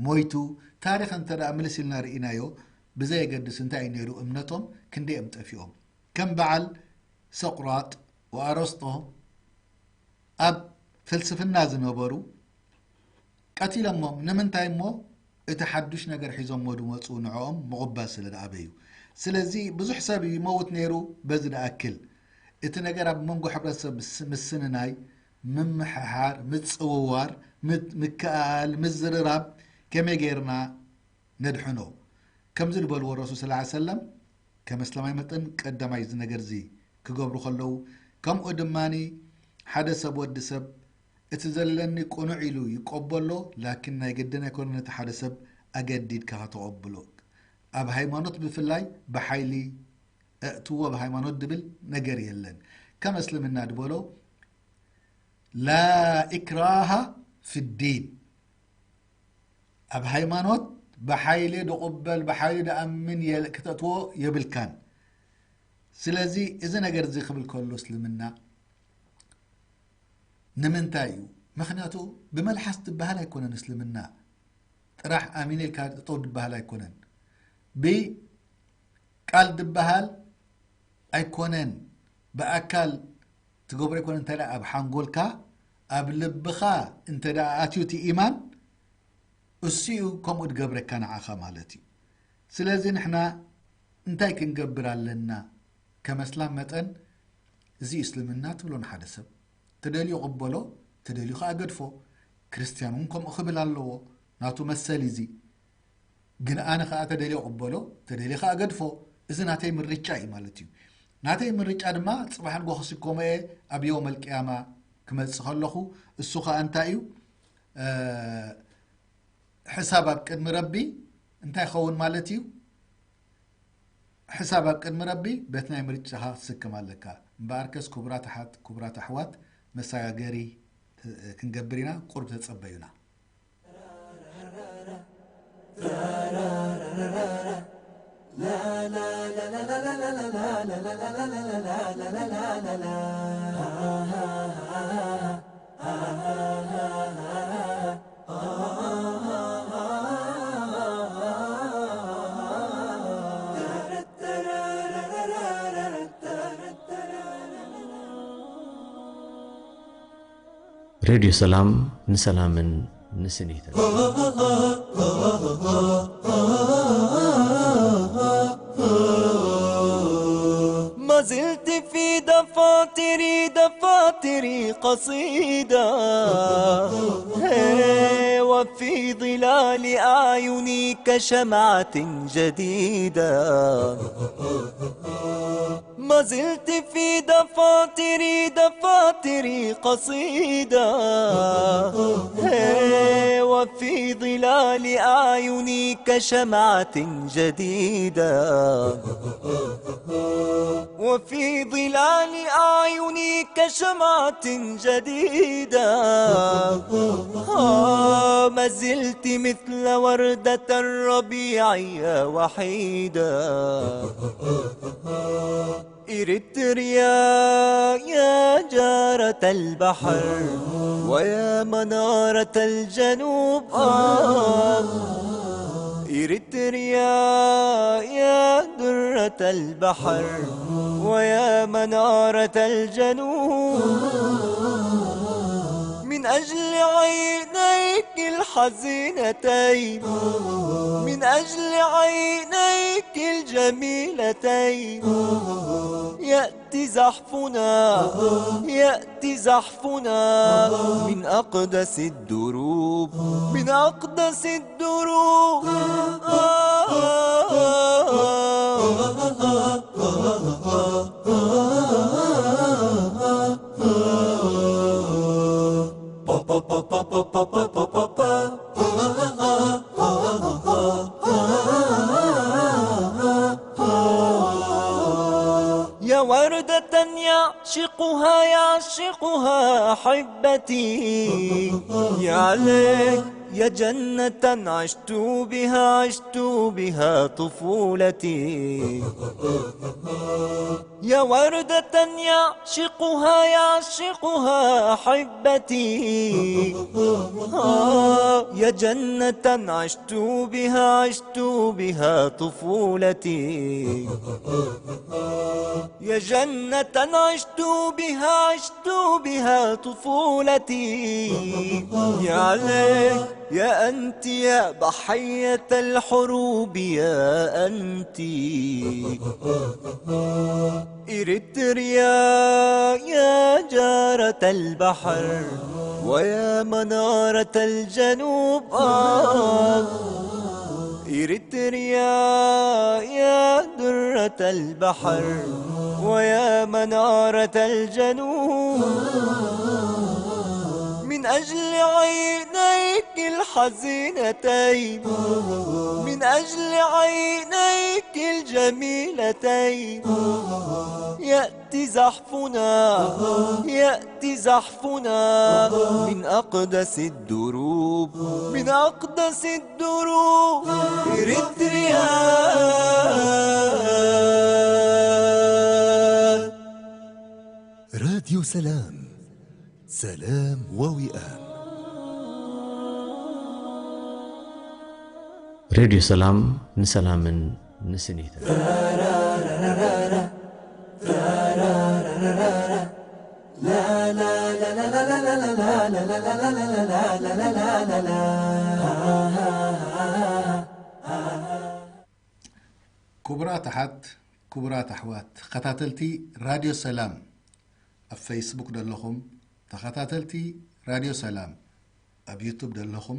ሞይቱ፣ ታሪኽ እንተ ደኣ ምልስ ኢልና ርኢናዮ፣ ብዘየገድስ እንታይ እዩ ነይሩ እምነቶም፣ ክንደይ እዮም ጠፊኦም። ከም በዓል ሰቁራጥ ወኣረስጦ ኣብ ፍልስፍና ዝነበሩ ቀቲለሞም። ንምንታይ እሞ? እቲ ሓዱሽ ነገር ሒዞሞ ድመጹ ንዕኦም ምቕባል ስለ ደኣበዩ። ስለዚ ብዙሕ ሰብ ይመውት ነይሩ በዚ ደኣክል። እቲ ነገር ኣብ መንጎ ሕብረተሰብ ምስ-፣ ምስንናይ፣ ምምሕሓር፣ ምጽውዋር፣ ምት-፣ ምክእኣል፣ ምዝርራብ ከመይ ጌርና ነድሕኖ? ከምዚ ዝበልዎ ረሱል ሰለላሁ ዐለይሂ ወሰለም፣ ከም እስላማይ መጠን ቀዳማይ እዚ ነገር እዚ ክገብሩ ከለዉ፣ ከምኡ ድማኒ ሓደ ሰብ ወዲ ሰብ እቲ ዘለኒ ቅኑዕ ኢሉ ይቀበሎ፣ ላኪን ናይ ግድን ኣይኮነን ነቲ ሓደ ሰብ ኣገዲድካ ከተቐብሎ። ኣብ ሃይማኖት ብፍላይ ብሓይሊ እእትዎ ብሃይማኖት ድብል ነገር የለን። ከም እስልምና ድበሎ ላ ኢክራሃ ፊዲን፣ ኣብ ሃይማኖት ብሓይሊ ድቕበል ብሓይሊ ድኣምን ክትእትዎ የብልካን። ስለዚ እዚ ነገር እዚ ክብል ከሎ እስልምና ንምንታይ እዩ? ምክንያቱ ብመልሓስ ዝበሃል ኣይኮነን እስልምና። ጥራሕ ኣሚነ ኢልካ ጠጠው ዝበሃል ኣይኮነን። ብቃል ዝበሃል ኣይኮነን። ብኣካል ትገብሮ ኣይኮነን። እንታይ ደኣ ኣብ ሓንጎልካ ኣብ ልብኻ እንተ ደኣ ኣትዩ እቲ ኢማን እሱ እዩ ከምኡ ድገብረካ ንዓኻ ማለት እዩ። ስለዚ ንሕና እንታይ ክንገብር ኣለና? ከም ኣስላም መጠን እዚ እስልምና ትብሎ ንሓደ ሰብ ተደልዩ ቅበሎ፣ ተደልዩ ከዓ ገድፎ። ክርስትያን እውን ከምኡ ክብል ኣለዎ፣ ናቱ መሰል እዚ። ግን ኣነ ከዓ ተደልዮ ቅበሎ፣ ተደልዮ ከዓ ገድፎ። እዚ ናተይ ምርጫ እዩ ማለት እዩ። ናተይ ምርጫ ድማ ፅባሕ ንጎ ክስከሞ እየ ኣብ የውመል ቅያማ ክመፅእ ከለኹ። እሱ ከዓ እንታይ እዩ? ሕሳብ ኣብ ቅድሚ ረቢ እንታይ ይኸውን ማለት እዩ? ሕሳብ ኣብ ቅድሚ ረቢ በቲ ናይ ምርጫኻ ክትስከም ኣለካ። እምበኣርከስ ክቡራት ኣሓት፣ ክቡራት ኣሕዋት፣ መሰጋገሪ ክንገብር ኢና፣ ቁሩብ ተጸበዩና። ሬድዮ ሰላም ንሰላምን ንስኒትን። ما زلت في دفاتري، دفاتري قصيدة، هي، وفي ظلال أعينك شمعة جديدة. ما زلت في دفاتري، دفاتري قصيدة، هي، وفي ظلال أعينك شمعة جديدة. وفي ظلال أعينك شمعة جديدة. آه، ما زلت مثل وردة الربيع يا وحيدة. إريتريا يا جارة البحر ويا منارة الجنوب، آه. إريتريا يا درة البحر ويا منارة الجنوب. من أجل عينيك الحزينتين، من أجل عينيك الجميلتين، يأتي زحفنا، يأتي زحفنا من أقدس الدروب، من أقدس الدروب. يا وردة يعشقها، يعشقها أحبتي، يا ليت يا جنة عشت بها، عشت بها طفولتي. يا وردة يعشقها، يعشقها أحبتي، آه، يا جنة عشت بها، عشت بها طفولتي. يا جنة عشت بها، عشت بها طفولتي. يا ليت يا أنت يا ضحية الحروب، يا أنت. إريتريا يا جارة البحر ويا منارة الجنوب، آه. إريتريا يا درة البحر ويا منارة الجنوب. من أجل عينيك الحزينتين، من أجل عينيك الجميلتين، يأتي زحفنا، يأتي زحفنا من أقدس الدروب، من أقدس الدروب، إريتريا. راديو سلام. سلام ووئام. ሬድዮ ሰላም፣ ንሰላምን ንስኒትን። ክቡራት ኣሓት፣ ክቡራት ኣሕዋት፣ ተኸታተልቲ ራድዮ ሰላም፣ ኣብ ፌስቡክ ዘለኹም ተኸታተልቲ ራድዮ ሰላም፣ ኣብ ዩቱብ ዘለኹም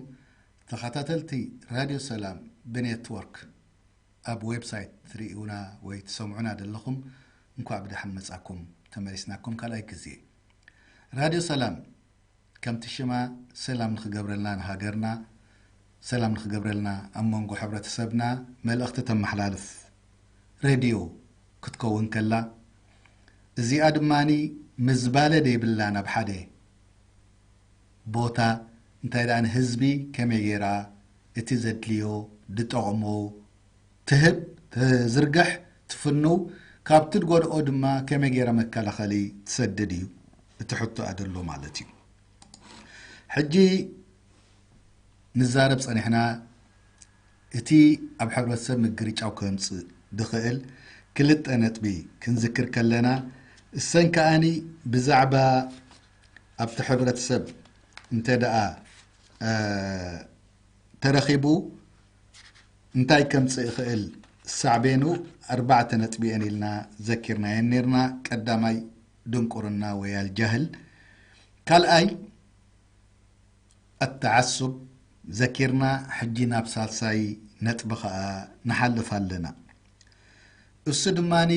ተኸታተልቲ ራድዮ ሰላም ብኔትወርክ፣ ኣብ ዌብሳይት ትርእዩና ወይ ትሰምዑና ዘለኹም፣ እንኳዕ ብደሓን መጻኩም። ተመሊስናኩም ካልኣይ ግዜ። ራድዮ ሰላም ከምቲ ሽማ ሰላም ንኽገብረልና ንሃገርና፣ ሰላም ንኽገብረልና ኣብ መንጎ ሕብረተሰብና መልእኽቲ ተመሓላልፍ ሬድዮ ክትከውን ከላ፣ እዚኣ ድማኒ ምዝባለ ደይብላን ኣብ ሓደ ቦታ፣ እንታይ ደኣ ንህዝቢ ከመይ ገይራ እቲ ዘድልዮ ድጠቕሞ ትህብ፣ ትዝርግሕ፣ ትፍንው፣ ካብቲ ድጎድኦ ድማ ከመይ ገይራ መከላኸሊ ትሰድድ እዩ እቲ ሕቶኣ ዘሎ ማለት እዩ። ሕጂ ንዛረብ ጸኒሕና፣ እቲ ኣብ ሕብረተሰብ ምግርጫው ከምጽእ ድኽእል ክልተ ነጥቢ ክንዝክር ከለና፣ እሰን ከኣኒ ብዛዕባ ኣብቲ ሕብረተሰብ እንተ ደኣ፣ እ፣ ተረኺቡ እንታይ ከምጽእ ይኽእል ሳዕቤኑ ኣርባዕተ ነጥቢ እየን ኢልና ዘኪርናየን ኔርና። ቀዳማይ ድንቁርና ወይ ኣልጃህል፣ ካልኣይ ኣተዓሱብ ዘኪርና። ሕጂ ናብ ሳልሳይ ነጥቢ ኸኣ ንሓልፍ ኣለና። እሱ ድማኒ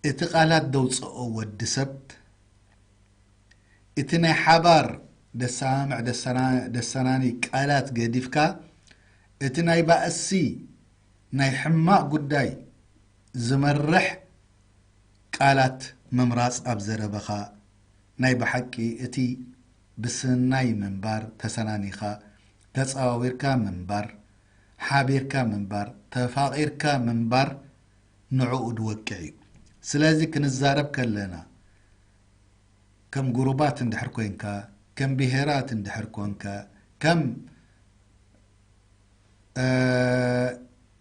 እቲ ቃላት ደውጽኦ ወዲ ሰብ፣ እቲ ናይ ሓባር ደሳምዕ ደሰና-፣ ደሰናኒ ቃላት ገዲፍካ፣ እቲ ናይ ባእሲ ናይ ሕማቕ ጉዳይ ዝመርሕ ቃላት ምምራጽ ኣብ ዘረባኻ፣ ናይ ብሓቂ እቲ ብስናይ ምንባር፣ ተሰናኒኻ፣ ተጸዋዊርካ ምንባር፣ ሓቢርካ ምንባር፣ ተፋቒርካ ምንባር ንዕኡ ድወቅዕ እዩ። ስለዚ ክንዛረብ ከለና፣ ከም ጉሩባት እንድሕር ኮንካ፣ ከም ብሄራት እንድሕር ኮንካ፣ ከም፣ እ፣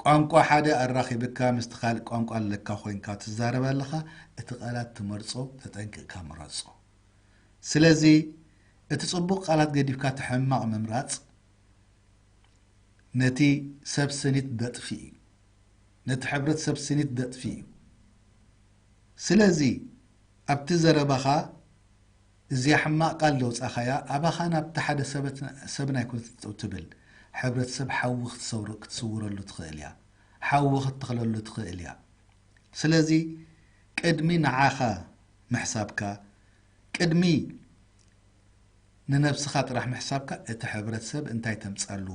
ቋንቋ ሓደ ኣራኺብካ ምስቲ ካልእ ቋንቋ ኣለካ ኮንካ ትዛረብ ኣለኻ፣ እቲ ቃላት ትመርጾ ተጠንቂቕካ ምረጾ። ስለዚ እቲ ጽቡቕ ቃላት ገዲፍካ እቲ ሕማቕ ምምራጽ ነቲ ሰብ ስኒት ደጥፊ እዩ። ነቲ ሕብረተሰብ ስኒት ደጥፊ እዩ። ስለዚ ኣብቲ ዘረባኻ እዚኣ ሕማቕ ቃል ዘውጻኻያ፣ ኣባኻ ናብቲ ሓደ ሰበት-፣ ሰብን ኣይኮነትን ጠጠው ትብል። ሕብረተሰብ ሓዊ ክትሰውር-፣ ክትስውረሉ ትኽእል እያ። ሓዊ ክትተኽለሉ ትኽእል እያ። ስለዚ ቅድሚ ንዓኻ ምሕሳብካ፣ ቅድሚ ንነብስኻ ጥራሕ ምሕሳብካ፣ እቲ ሕብረተሰብ እንታይ ተምጻሉ፣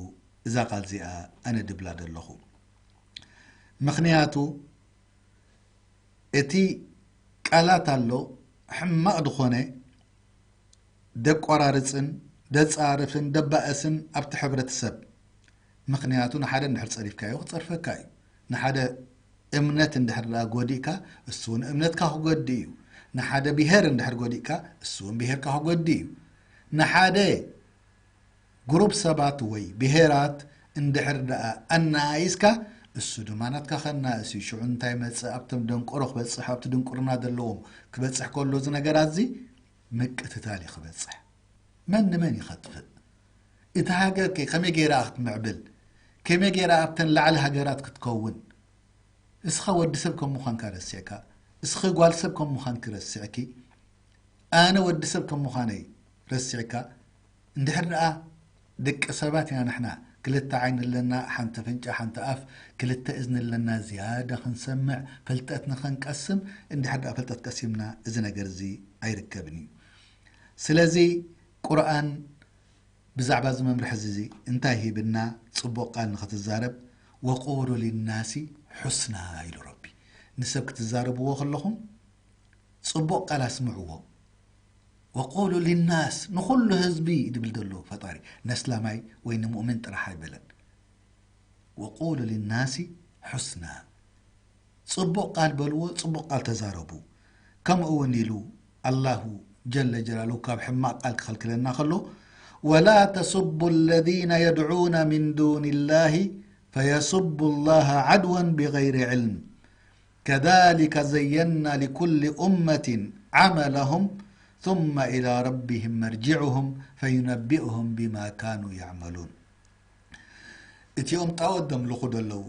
እዛ ቃል እዚኣ ኣነ ድብላ ዘለኹ። ምኽንያቱ እቲ ቃላት ኣሎ፣ ሕማቕ ዝኾነ ደቋራርጽን ደጻርፍን ደባእስን ኣብቲ ሕብረተሰብ። ምኽንያቱ ንሓደ እንድሕር ጸሪፍካዮ ክጸርፈካ እዩ። ንሓደ እምነት እንድሕር ደኣ ጎዲእካ፣ እሱ እውን እምነትካ ክጎድእ እዩ። ንሓደ ብሄር እንድሕር ጎዲእካ፣ እሱ እውን ብሄርካ ክጎድእ እዩ። ንሓደ ግሩፕ ሰባት ወይ ብሄራት እንድሕር ደኣ ኣናኣኢስካ፣ እሱ ድማ ናትካ ከናእስ እዩ። ሽዑ እንታይ ይመጽእ? ኣብቶም ደንቆሮ ክበጽሕ፣ ኣብቲ ድንቁርና ዘለዎም ክበጽሕ ከሎ፣ እዚ ነገራት እዚ ምቅትታል እዩ ክበጽሕ። መን ንመን እዩ ከጥፍእ? እቲ ሃገር ከ ከመይ ገይራ ክትምዕብል? ከመይ ገይራ ኣብተን ላዕሊ ሃገራት ክትከውን? እስኻ ወዲ ሰብ ከም ምዃንካ ረሲዕካ፣ እስኺ ጓል ሰብ ከም ምዃንኪ ረሲዕኪ፣ ኣነ ወዲ ሰብ ከም ምዃነይ ረሲዕካ፣ እንድሕር ደኣ ደቂ ሰባት ኢና ንሕና፣ ክልተ ዓይኒ ኣለና፣ ሓንቲ ኣፍንጫ፣ ሓንቲ ኣፍ፣ ክልተ እዝኒ ኣለና፣ ዝያዳ ክንሰምዕ፣ ፍልጠት ንኽንቀስም፣ እንድሕር ደኣ ፍልጠት ቀሲምና፣ እዚ ነገር እዚ ኣይርከብን እዩ። ስለዚ ቁርኣን ብዛዕባ እዚ መምርሒ እዚ እንታይ ሂብና? ጽቡቕ ቃል ንኽትዛረብ፣ "ወቁሉ ሊናሲ ሑስና" ኢሉ ረቢ። ንሰብ ክትዛረብዎ ከለኹም ጽቡቕ ቃል ኣስምዕዎ። "ወቁሉ ሊናስ"፣ ንኹሉ ህዝቢ ድብል ዘሎ ፈጣሪ፣ ነስላማይ ወይ ንሙእምን ጥራሕ ኣይበለን። "ወቁሉ ሊናሲ ሑስና"፣ ጽቡቕ ቃል በልዎ፣ ጽቡቕ ቃል ተዛረቡ። ከምኡ እውን ኢሉ ኣላሁ ጀለ ጀላሉ ካብ ሕማቕ ቃል ክኸልክለና ከሎ፣ "ወላ ተሱቡ ለዚነ የድዑነ ሚን ዱኒላሂ ፈየሱቡ ላሃ ዓድወን ቢገይሪ ዕልም፣ ከዛሊከ ዘየና ሊኩሊ ኡመቲን ዓመለሁም ثመ ኢላ ረቢሂም መርጅዑሁም ፈዩነቢኡሁም ቢማ ካኑ ያዕመሉን።" እቲኦም ጣዖት ደምልኹ ደለዉ፣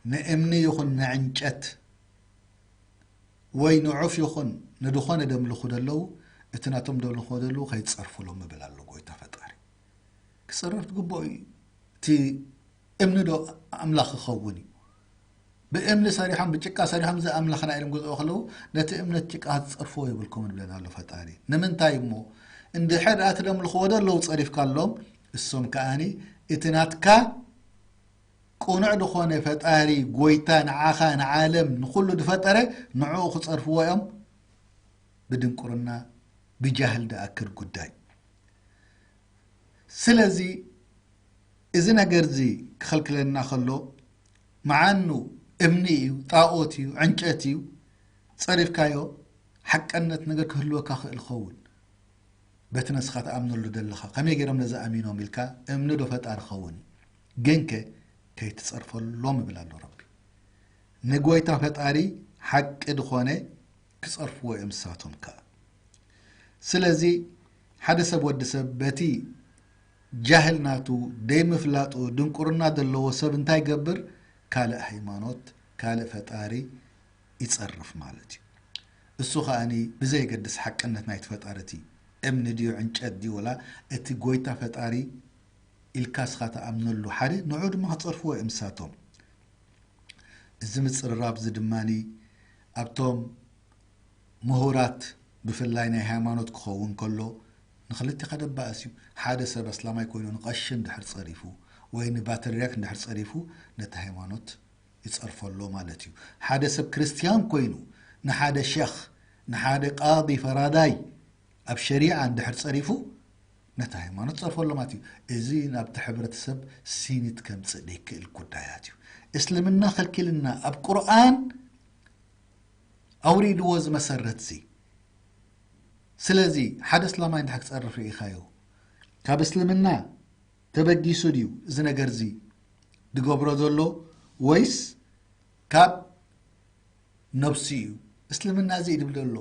ንእምኒ ይኹን ንዕንጨት ወይ ንዑፍ ይኹን ንድኾነ ደምልኹ ደለዉ፣ እቲ ናቶም ደምልኹ ደለዉ ከይትጸርፉሎም ይብል ኣሎ ጎይታ ፈጣሪ። ክጽረፍ ዝግብኦ እዩ። እቲ እምኒ ዶ ኣምላኽ ክኸውን እዩ? ብእምኒ ሰሪሖም፣ ብጭቃ ሰሪሖም፣ "እዚ ኣምላኽና" ኢሎም ገዝኦ ከለዉ፣ ነቲ እምነት ጭቃ ክትጸርፍዎ የብልኩምን ይብለና ኣሎ ፈጣሪ። ንምንታይ እሞ? እንድሕር ደኣ እቲ ደምልኽዎ ደለዉ ጸሪፍካሎም፣ እሶም ከኣኒ እቲ ናትካ ቅኑዕ ዝኾነ ፈጣሪ፣ ጎይታ፣ ንዓኻ፣ ንዓለም፣ ንኹሉ ዝፈጠረ፣ ንዕኡ ክጸርፍዎ እዮም። ብድንቁርና፣ ብጃህል ዝኣክል ጉዳይ። ስለዚ እዚ ነገር እዚ ክኸልክለና ከሎ፣ መዓኑ እምኒ እዩ፣ ጣኦት እዩ፣ ዕንጨት እዩ፣ ጸሪፍካዮ፣ ሓቀነት ነገር ክህልወካ ክእል ኸውን። በቲ ነስኻ ትኣምነሉ ዘለኻ፣ ከመይ ገይሮም ነዚ ኣሚኖም ኢልካ፣ እምኒ ዶ ፈጣሪ ኸውን? ግንከ ከይትጸርፈሎም ይብል ኣሎ ረቢ። ንጎይታ ፈጣሪ ሓቂ ዝኾነ ክጸርፍዎ እዮም ንሳቶም ከኣ። ስለዚ ሓደ ሰብ፣ ወዲ ሰብ በቲ ጃህል ናቱ፣ ደይምፍላጡ፣ ድንቁርና ዘለዎ ሰብ እንታይ ይገብር? ካልእ ሃይማኖት፣ ካልእ ፈጣሪ ይጸርፍ ማለት እዩ። እሱ ከኣኒ ብዘየገድስ ሓቅነት ናይቲ ፈጣሪ፣ እቲ እምኒ ድዩ ዕንጨት ድዩ ወላ እቲ ጎይታ ፈጣሪ ኢልካ እስኻ ትኣምነሉ ሓደ፣ ንዑ ድማ ክጸርፍዎ እዮም ንሳቶም። እዚ ምጽርራብ እዚ ድማኒ ኣብቶም ምሁራት ብፍላይ ናይ ሃይማኖት ክኸውን ከሎ ንኽልተ ከደባእስ እዩ። ሓደ ሰብ ኣስላማይ ኮይኑ ንቐሺ እንድሕር ጸሪፉ ወይ ንባትርያክ እንድሕር ጸሪፉ ነቲ ሃይማኖት ይጸርፎ ኣሎ ማለት እዩ። ሓደ ሰብ ክርስትያን ኮይኑ ንሓደ ሸኽ፣ ንሓደ ቃዲ ፈራዳይ ኣብ ሸሪዓ እንድሕር ጸሪፉ ነቲ ሃይማኖት ጸርፎ ኣሎ ማለት እዩ። እዚ ናብቲ ሕብረተሰብ ሲኒት ከምጽእ ዘይክእል ጉዳያት እዩ። እስልምና ከልኪልና ኣብ ቁርኣን ኣውሪድዎ እዚ መሰረት እዚ። ስለዚ ሓደ እስላማይ እንድሕር ክጸርፍ ርኢኻዮ፣ ካብ እስልምና ተበጊሱ ድዩ እዚ ነገር እዚ ዝገብሮ ዘሎ ወይስ ካብ ነብሱ እዩ? እስልምና እዚ እዩ ዝብል ዘሎ።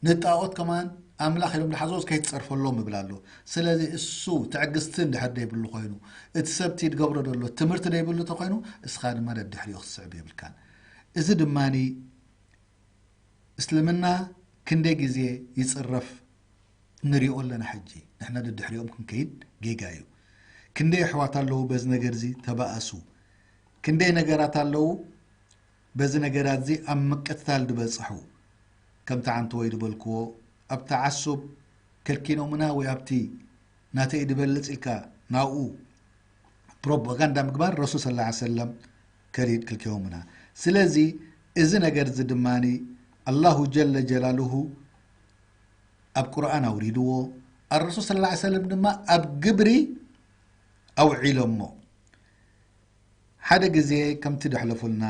ንጣኦት ከማን ኣምላኽ ኢሎም ዝሓዝዎስ ከይትጸርፈሎም ይብል ኣሎ። ስለዚ እሱ ትዕግስቲ እንድሕር ዘይብሉ ኮይኑ፣ እቲ ሰብቲ ዝገብሮ ዘሎ ትምህርቲ ዘይብሉ እንተኾይኑ፣ እስኻ ድማ ደድሕሪኡ ክትስዕብ የብልካን። እዚ ድማኒ እስልምና ክንደይ ግዜ ይጽረፍ ንሪኦ ኣለና። ሕጂ ንሕና ደድሕሪኦም ክንከይድ ጌጋ እዩ። ክንደይ ኣሕዋት ኣለዉ በዚ ነገር እዚ ተባእሱ። ክንደይ ነገራት ኣለዉ በዚ ነገራት እዚ ኣብ ምቅትታል ዝበጽሑ። ከምቲ ዓንተወይ ዝበልክዎ፣ ኣብ ተዓሱብ ከልኪኖምና ወይ ኣብቲ ናተይ ዝበልጽ ኢልካ ናብኡ ፕሮፓጋንዳ ምግባር ረሱል ሰለላሁ ዐለይሂ ወሰለም ከሊድ ክልኪዮምና። ስለዚ እዚ ነገር እዚ ድማኒ ኣላሁ ጀለ ጀላሉሁ ኣብ ቁርኣን ኣውሪድዎ፣ ኣረሱል ሰለላሁ ዐለይሂ ወሰለም ድማ ኣብ ግብሪ ኣውዒሎሞ። ሓደ ግዜ ከምቲ ደሕለፉልና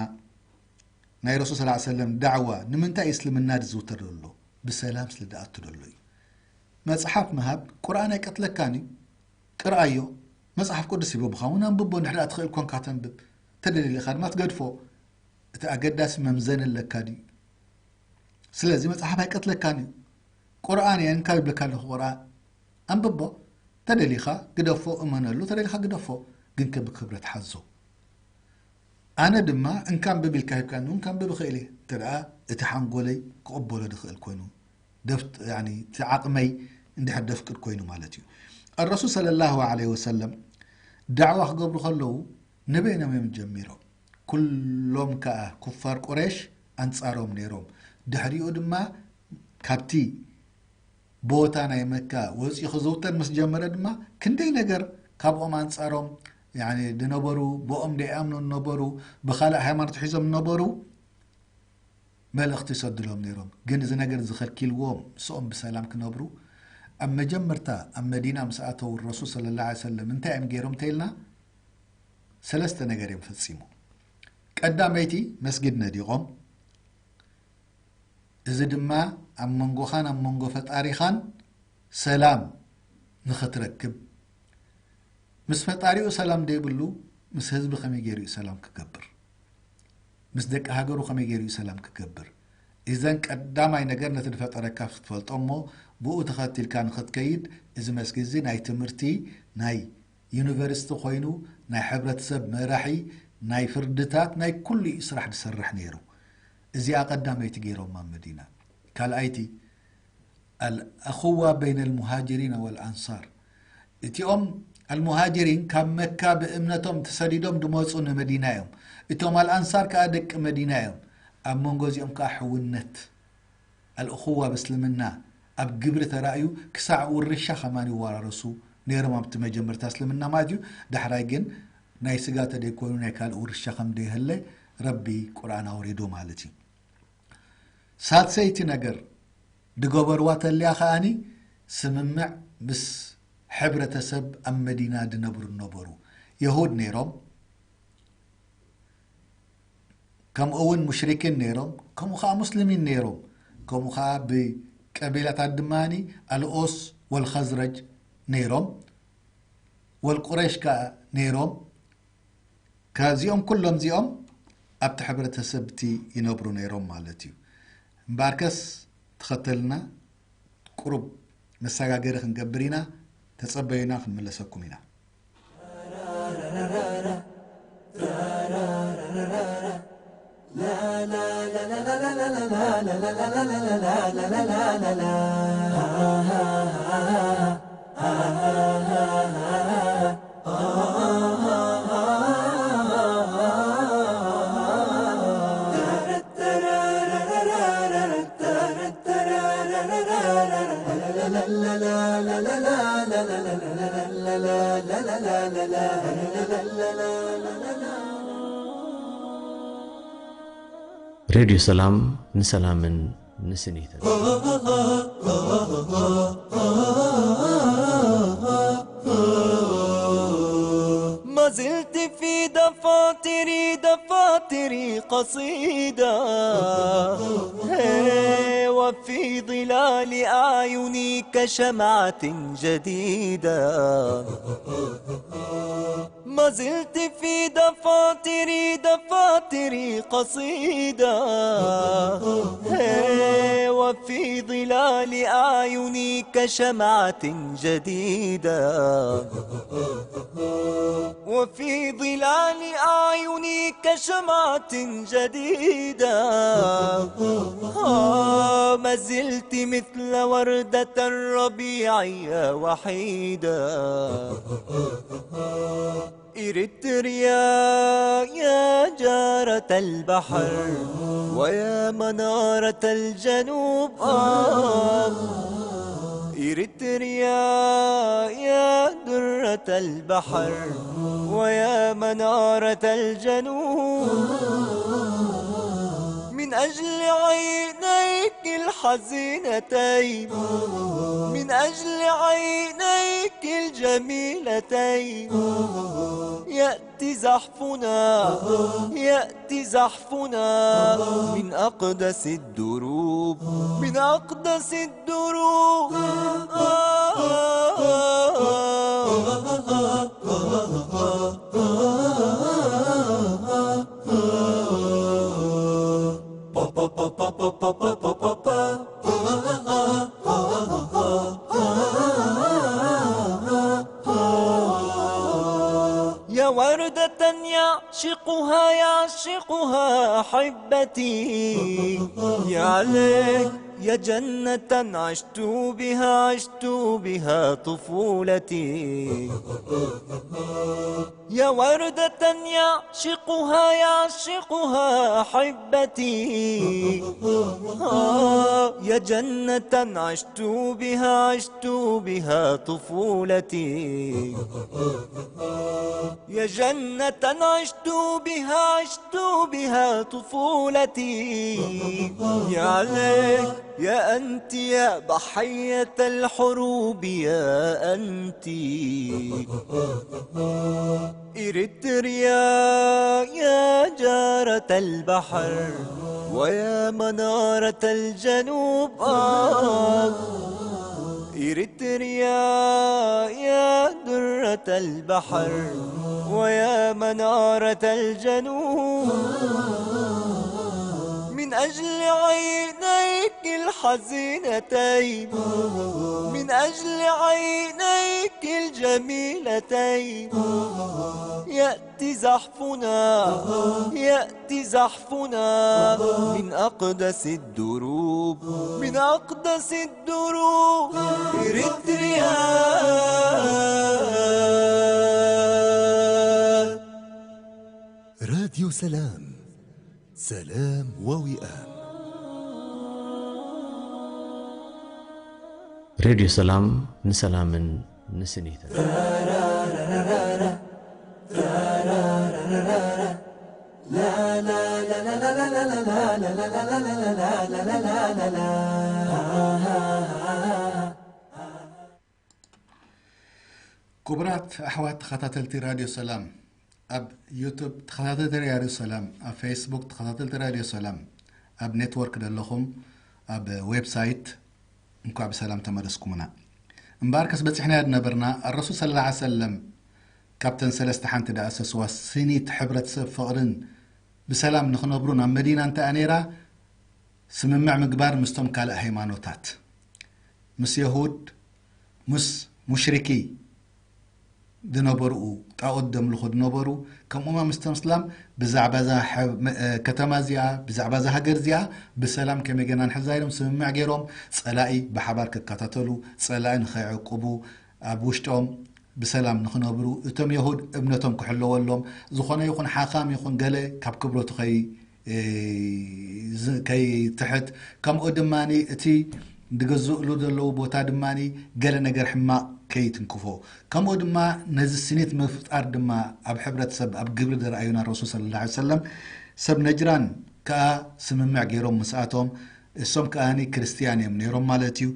ናይ ረሱል ሰለላሁ ዐለይሂ ወሰለም ዳዕዋ ንምንታይ እስልምና ዝዝውተር ዘሎ? ብሰላም ስለ ዝኣቱ ዘሎ እዩ። መጽሓፍ ምሃብ ቁርኣን ኣይቀትለካን እዩ። ቅርኣዮ፣ መጽሓፍ ቅዱስ ሂቦምኻ እውን ኣንብቦ፣ እንድሕር ደኣ ትኽእል ኮንካ ተንብብ፣ ተደሊኻ ድማ ትገድፎ። እቲ ኣገዳሲ መምዘኒ ኣለካ ድዩ? ስለዚ መጽሓፍ ኣይቀትለካን እዩ። ቁርኣን እየ እንካብ ይብለካ ኣለኹ፣ ቁርኣን ኣንብቦ፣ ተደሊኻ ግደፎ፣ እመነሉ፣ ተደሊኻ ግደፎ፣ ግንከ ብክብረት ሓዞ። ኣነ ድማ እንካ ኣንብብ ኢልካ ሂብካኒ እውን ከንብብ እኽእል እየ፣ እንተ ደኣ እቲ ሓንጎለይ ክቕበሎ ዝኽእል ኮይኑ፣ ደፍጥ-፣ ያኒ፣ እቲ ዓቕመይ እንድሕር ደፍቅድ ኮይኑ ማለት እዩ። ኣረሱል ሰለላሁ ዐለይሂ ወሰለም ዳዕዋ ክገብሩ ከለዉ ንበይኖም እዮም ጀሚሮም። ኩሎም ከኣ ኩፋር ቁረይሽ ኣንጻሮም ነይሮም። ድሕሪኡ ድማ ካብቲ ቦታ ናይ መካ ወፂኡ ክዝውተር ምስ ጀመረ ድማ ክንደይ ነገር ካብኦም ኣንፃሮም ያኒ ዝነበሩ፣ ብኦም ዘይኣምኑ ዝነበሩ፣ ብኻልእ ሃይማኖት ሒዞም ዝነበሩ መልእኽቲ ይሰድሎም ነይሮም። ግን እዚ ነገር ዝኸልኪልዎም ምስኦም ብሰላም ክነብሩ ኣብ መጀመርታ ኣብ መዲና ምስ ኣተው ረሱል ሰለላሁ ዐለይሂ ወሰለም እንታይ እዮም ገይሮም ተይልና ሰለስተ ነገር እዮም ፈፂሙ። ቀዳመይቲ መስጊድ ነዲቖም። እዚ ድማ ኣብ መንጎኻን ኣብ መንጎ ፈጣሪኻን ሰላም ንኽትረክብ። ምስ ፈጣሪኡ ሰላም ዘይብሉ ምስ ህዝቢ ከመይ ገይሩ እዩ ሰላም ክገብር? ምስ ደቂ ሃገሩ ከመይ ገይሩ እዩ ሰላም ክገብር? እዘን ቀዳማይ ነገር ነቲ ዝፈጠረካ ክትፈልጦ እሞ ብኡ ተኸቲልካ ንኽትከይድ እዚ መስጊድ እዚ ናይ ትምህርቲ ናይ ዩኒቨርሲቲ ኮይኑ ናይ ሕብረተሰብ መራሒ ናይ ፍርድታት ናይ ኩሉ እዩ ስራሕ ዝሰርሕ ነይሩ። እዚኣ ቀዳመይቲ ገይሮማ መዲና። ካልኣይቲ ኣልእኹዋ በይነ ልሙሃጅሪን ወልኣንሳር። እቲኦም ኣልሙሃጅሪን ካብ መካ ብእምነቶም ተሰዲዶም ዝመፁ ንመዲና እዮም። እቶም ኣልኣንሳር ከዓ ደቂ መዲና እዮም። ኣብ መንጎ እዚኦም ከዓ ሕውነት ኣልእኹዋ ብእስልምና ኣብ ግብሪ ተራእዩ ክሳዕ ውርሻ ከማን ይወራረሱ ነይሮም ኣብቲ መጀመርታ እስልምና ማለት እዩ። ዳሕራይ ግን ናይ ስጋ ተደይኮይኑ ናይ ካልእ ውርሻ ከም ደይህለ ረቢ ቁርኣን ኣውሪዱ ማለት እዩ። ሳልሰይቲ ነገር ድገበርዋ ተልያ ከኣኒ ስምምዕ ምስ ሕብረተሰብ ኣብ መዲና ድነብሩ ነበሩ። የሁድ ነይሮም፣ ከምኡ እውን ሙሽሪኪን ነይሮም፣ ከምኡ ከዓ ሙስሊሚን ነይሮም። ከምኡ ከዓ ብቀቢላታት ድማ ኣልኦስ ወልኸዝረጅ ነይሮም፣ ወልቁረሽ ከዓ ነይሮም። ከዚኦም ኩሎም እዚኦም ኣብቲ ሕብረተሰብ እቲ ይነብሩ ነይሮም ማለት እዩ። እምበኣርከስ ተኸተልና ቁሩብ መሰጋገሪ ክንገብር ኢና። ተጸበዩና፣ ክንምለሰኩም ኢና። ሬድዮ ሰላም ንሰላምን ንስኒትን። ما زلت في دفاتري، دفاتري قصيدة، وفي ظلال أعيني كشمعة جديدة. ما زلت في دفاتري، دفاتري قصيدة، وفي ظلال أعيني كشمعة جديدة، وفي ظلال أعيني كشمعة جديدة. آه، ما زلت مثل وردة الربيع يا وحيدة. إريتريا يا جارة البحر، ويا منارة الجنوب. آه، إريتريا يا درة البحر، ويا منارة الجنوب. من أجل عينيك الحزينتين، من أجل عينيك الجميلتين، يأتي زحفنا، يأتي زحفنا من أقدس الدروب، من أقدس الدروب. يا وردة يعشقها، يعشقها أحبتي، يا ليت يا جنة عشت بها، عشت بها طفولتي. يا وردة يعشقها، يعشقها أحبتي. آه، يا جنة عشت بها، عشت بها طفولتي. يا جنة عشت بها، عشت بها طفولتي. يا عليك يا أنت يا ضحية الحروب يا أنت. إريتريا يا جارة البحر ويا منارة الجنوب. آه. إريتريا يا درة البحر ويا منارة الجنوب. من أجل عينيك الحزينتين، من أجل عينيك الجميلتين، يأتي زحفنا، يأتي زحفنا من أقدس الدروب، من أقدس الدروب. إريتريا. راديو سلام، سلام ووئام. ሬድዮ ሰላም፣ ንሰላምን ንስኒትን። ክቡራት ኣሕዋት ተኸታተልቲ ራድዮ ሰላም፣ ኣብ ዩቱብ ተኸታተልቲ ራድዮ ሰላም፣ ኣብ ፌስቡክ ተኸታተልቲ ራድዮ ሰላም፣ ኣብ ኔትወርክ ዘለኹም፣ ኣብ ዌብሳይት፣ እንኳዕ ብሰላም ተመለስኩምና። እምበኣርከስ በጺሕናዮ ዝነበርና፣ ኣረሱል ሰለላሁ ዐለይሂ ወሰለም ካብተን ሰለስተ ሓንቲ ደኣ ሰስዋ ስኒት ሕብረተሰብ ፍቕርን ብሰላም ንኽነብሩ ናብ መዲና እንተ ነይራ፣ ስምምዕ ምግባር ምስቶም ካልእ ሃይማኖታት፣ ምስ የሁድ፣ ምስ ሙሽሪኪ ዝነበሩ፣ ጣኦት ዘምልኹ ዝነበሩ፣ ከምኡማ ምስቶም እስላም ብዛዕባ እዛ ሐ-፣ መ-፣ እ፣ ከተማ እዚኣ፣ ብዛዕባ እዛ ሃገር እዚኣ ብሰላም ከመይ ጌርና ንሕዛ ኢሎም ስምምዕ ገይሮም፣ ጸላኢ ብሓባር ክከታተሉ፣ ጸላኢ ንኸይዕቅቡ፣ ኣብ ውሽጦም ብሰላም ንኽነብሩ፣ እቶም የሁድ እምነቶም ክሕለወሎም፣ ዝኾነ ይኹን ሓኻም ይኹን ገለ ካብ ክብረቱ ከይ-፣ እ፣ ዝ-፣ ከይትሕት፣ ከምኡ ድማ እቲ ዝገዝእሉ ዘለዉ ቦታ ድማ ገለ ነገር ሕማቕ ከይትንክፎ፣ ከምኡ ድማ ነዚ ስኒት ምፍጣር ድማ ኣብ ሕብረተሰብ ኣብ ግብሪ ዘርኣዩና ረሱል ሰለላሁ ዐለይሂ ወሰለም፣ ሰብ ነጅራን ከኣ ስምምዕ ገይሮም ምስኣቶም፣ እሶም ከኣ ክርስትያን እዮም ነይሮም ማለት እዩ።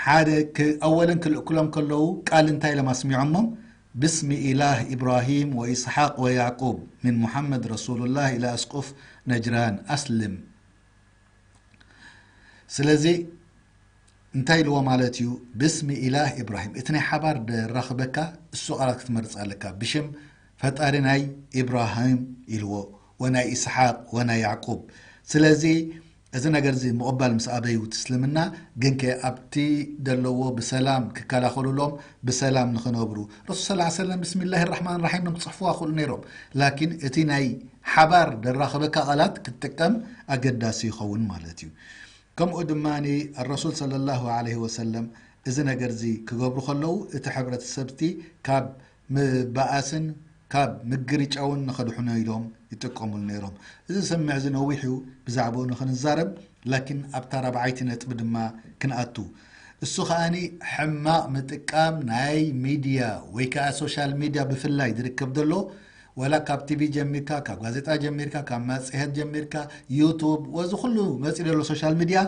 ሓደ ክ-፣ ኣወለን ክልእክሎም ከለዉ ቃል እንታይ ኢሎም ኣስሚዖሞም? ብስሚ ኢላህ ኢብራሂም ወኢስሓቅ ወያዕቁብ ምን ሙሓመድ ረሱሉላህ ኢላ ኣስቁፍ ነጅራን ኣስልም። ስለዚ እንታይ ኢልዎ ማለት እዩ? ብስሚ ኢላህ ኢብራሂም፣ እቲ ናይ ሓባር ደራኽበካ እሱ ቃላት ክትመርጽ ኣለካ። ብሽም ፈጣሪ ናይ ኢብራሂም ኢልዎ፣ ወናይ ኢስሓቅ፣ ወናይ ያዕቁብ። ስለዚ እዚ ነገር እዚ ምቕባል ምስ ኣበዩ እቲ እስልምና፣ ግንከ ኣብቲ ዘለዎ ብሰላም ክከላኸሉሎም፣ ብሰላም ንኽነብሩ። ረሱል ሰለላሁ ዐለይሂ ወሰለም ብስሚላሂ ራሕማን ራሒም እዮም ክጽሕፉዋ ክኽእሉ ነይሮም። ላኪን እቲ ናይ ሓባር ደራኽበካ ቃላት ክትጥቀም ኣገዳሲ ይኸውን ማለት እዩ። ከምኡ ድማ ኣረሱል ሰለላሁ ዐለይሂ ወሰለም እዚ ነገር እዚ ክገብሩ ከለዉ፣ እቲ ሕብረተሰብ እቲ ካብ ምባኣስን ካብ ምግርጫውን ንኸድሕኖ ኢሎም ይጥቀሙሉ ነይሮም። እዚ ስምምዕ እዚ ነዊሕ እዩ ብዛዕባኡ ንኽንዛረብ፣ ላኪን ኣብታ ራብዓይቲ ነጥቢ ድማ ክንኣቱ። እሱ ከኣኒ ሕማቕ ምጥቃም ናይ ሚድያ ወይ ከኣ ሶሻል ሚድያ ብፍላይ ዝርከብ ዘሎ፣ ወላ ካብ ቲቪ ጀሚርካ፣ ካብ ጋዜጣ ጀሚርካ፣ ካብ መጽሔት ጀሚርካ፣ ዩቱብ፣ ወዚ ኩሉ መጺኡ ዘሎ ሶሻል ሚድያ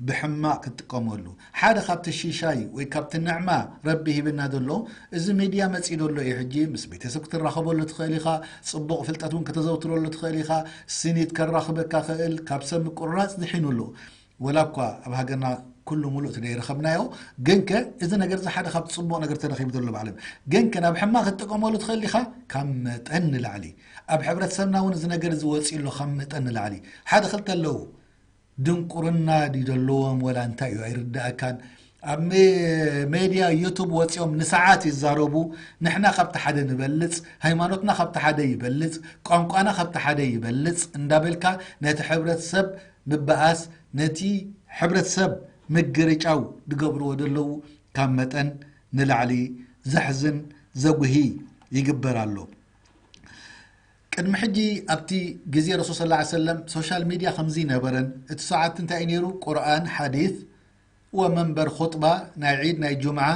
ብሕማቕ ክትጥቀመሉ። ሓደ ካብቲ ሽሻይ ወይ ካብቲ ንዕማ ረቢ ሂብና ዘሎ፣ እዚ ሚድያ መጺኡ ዘሎ እዩ። ሕጂ ምስ ቤተሰብ ክትራኸበሉ ትኽእል ኢኻ፣ ጽቡቕ ፍልጠት እውን ከተዘውትረሉ ትኽእል ኢኻ፣ ስኒት ከራኽበካ ክእል፣ ካብ ሰብ ምቁርራጽ ድሒኑ ኣሎ። ወላ እኳ ኣብ ሃገርና ኩሉ ሙሉእ እቲ ዘይረኸብናዮ፣ ግንከ እዚ ነገር እዚ ሓደ ካብ ጽቡቕ ነገር ተረኺቡ ዘሎ ባዕሎም። ግንከ ናብ ሕማቕ ክትጥቀመሉ ትኽእል ኢኻ፣ ካብ መጠን ንላዕሊ። ኣብ ሕብረተሰብና እውን እዚ ነገር እዚ ወጺኡ ኣሎ ካብ መጠን ንላዕሊ። ሓደ ክልተ ኣለዉ። ድንቁርና ድዩ ዘለዎም ወላ እንታይ እዩ ኣይርዳእካን። ኣብ ሜ-፣ ሜድያ ዩቱብ ወጺኦም ንሰዓት ይዛረቡ። ንሕና ካብቲ ሓደ ንበልጽ፣ ሃይማኖትና ካብቲ ሓደ ይበልጽ፣ ቋንቋና ካብቲ ሓደ ይበልጽ እንዳበልካ ነቲ ሕብረተሰብ ምብኣስ፣ ነቲ ሕብረተሰብ ምግርጫው ዝገብርዎ ዘለዉ ካብ መጠን ንላዕሊ ዘሕዝን ዘጉሂ ይግበር ኣሎ። ቅድሚ ሕጂ ኣብቲ ግዜ ረሱል ሰለላሁ ዐለይሂ ወሰለም ሶሻል ሚድያ ከምዚ ነበረን። እቲ ሰዓት እንታይ እዩ ነይሩ? ቁርኣን፣ ሓዲት ወመንበር ኹጥባ ናይ ዒድ ናይ ጁምዓ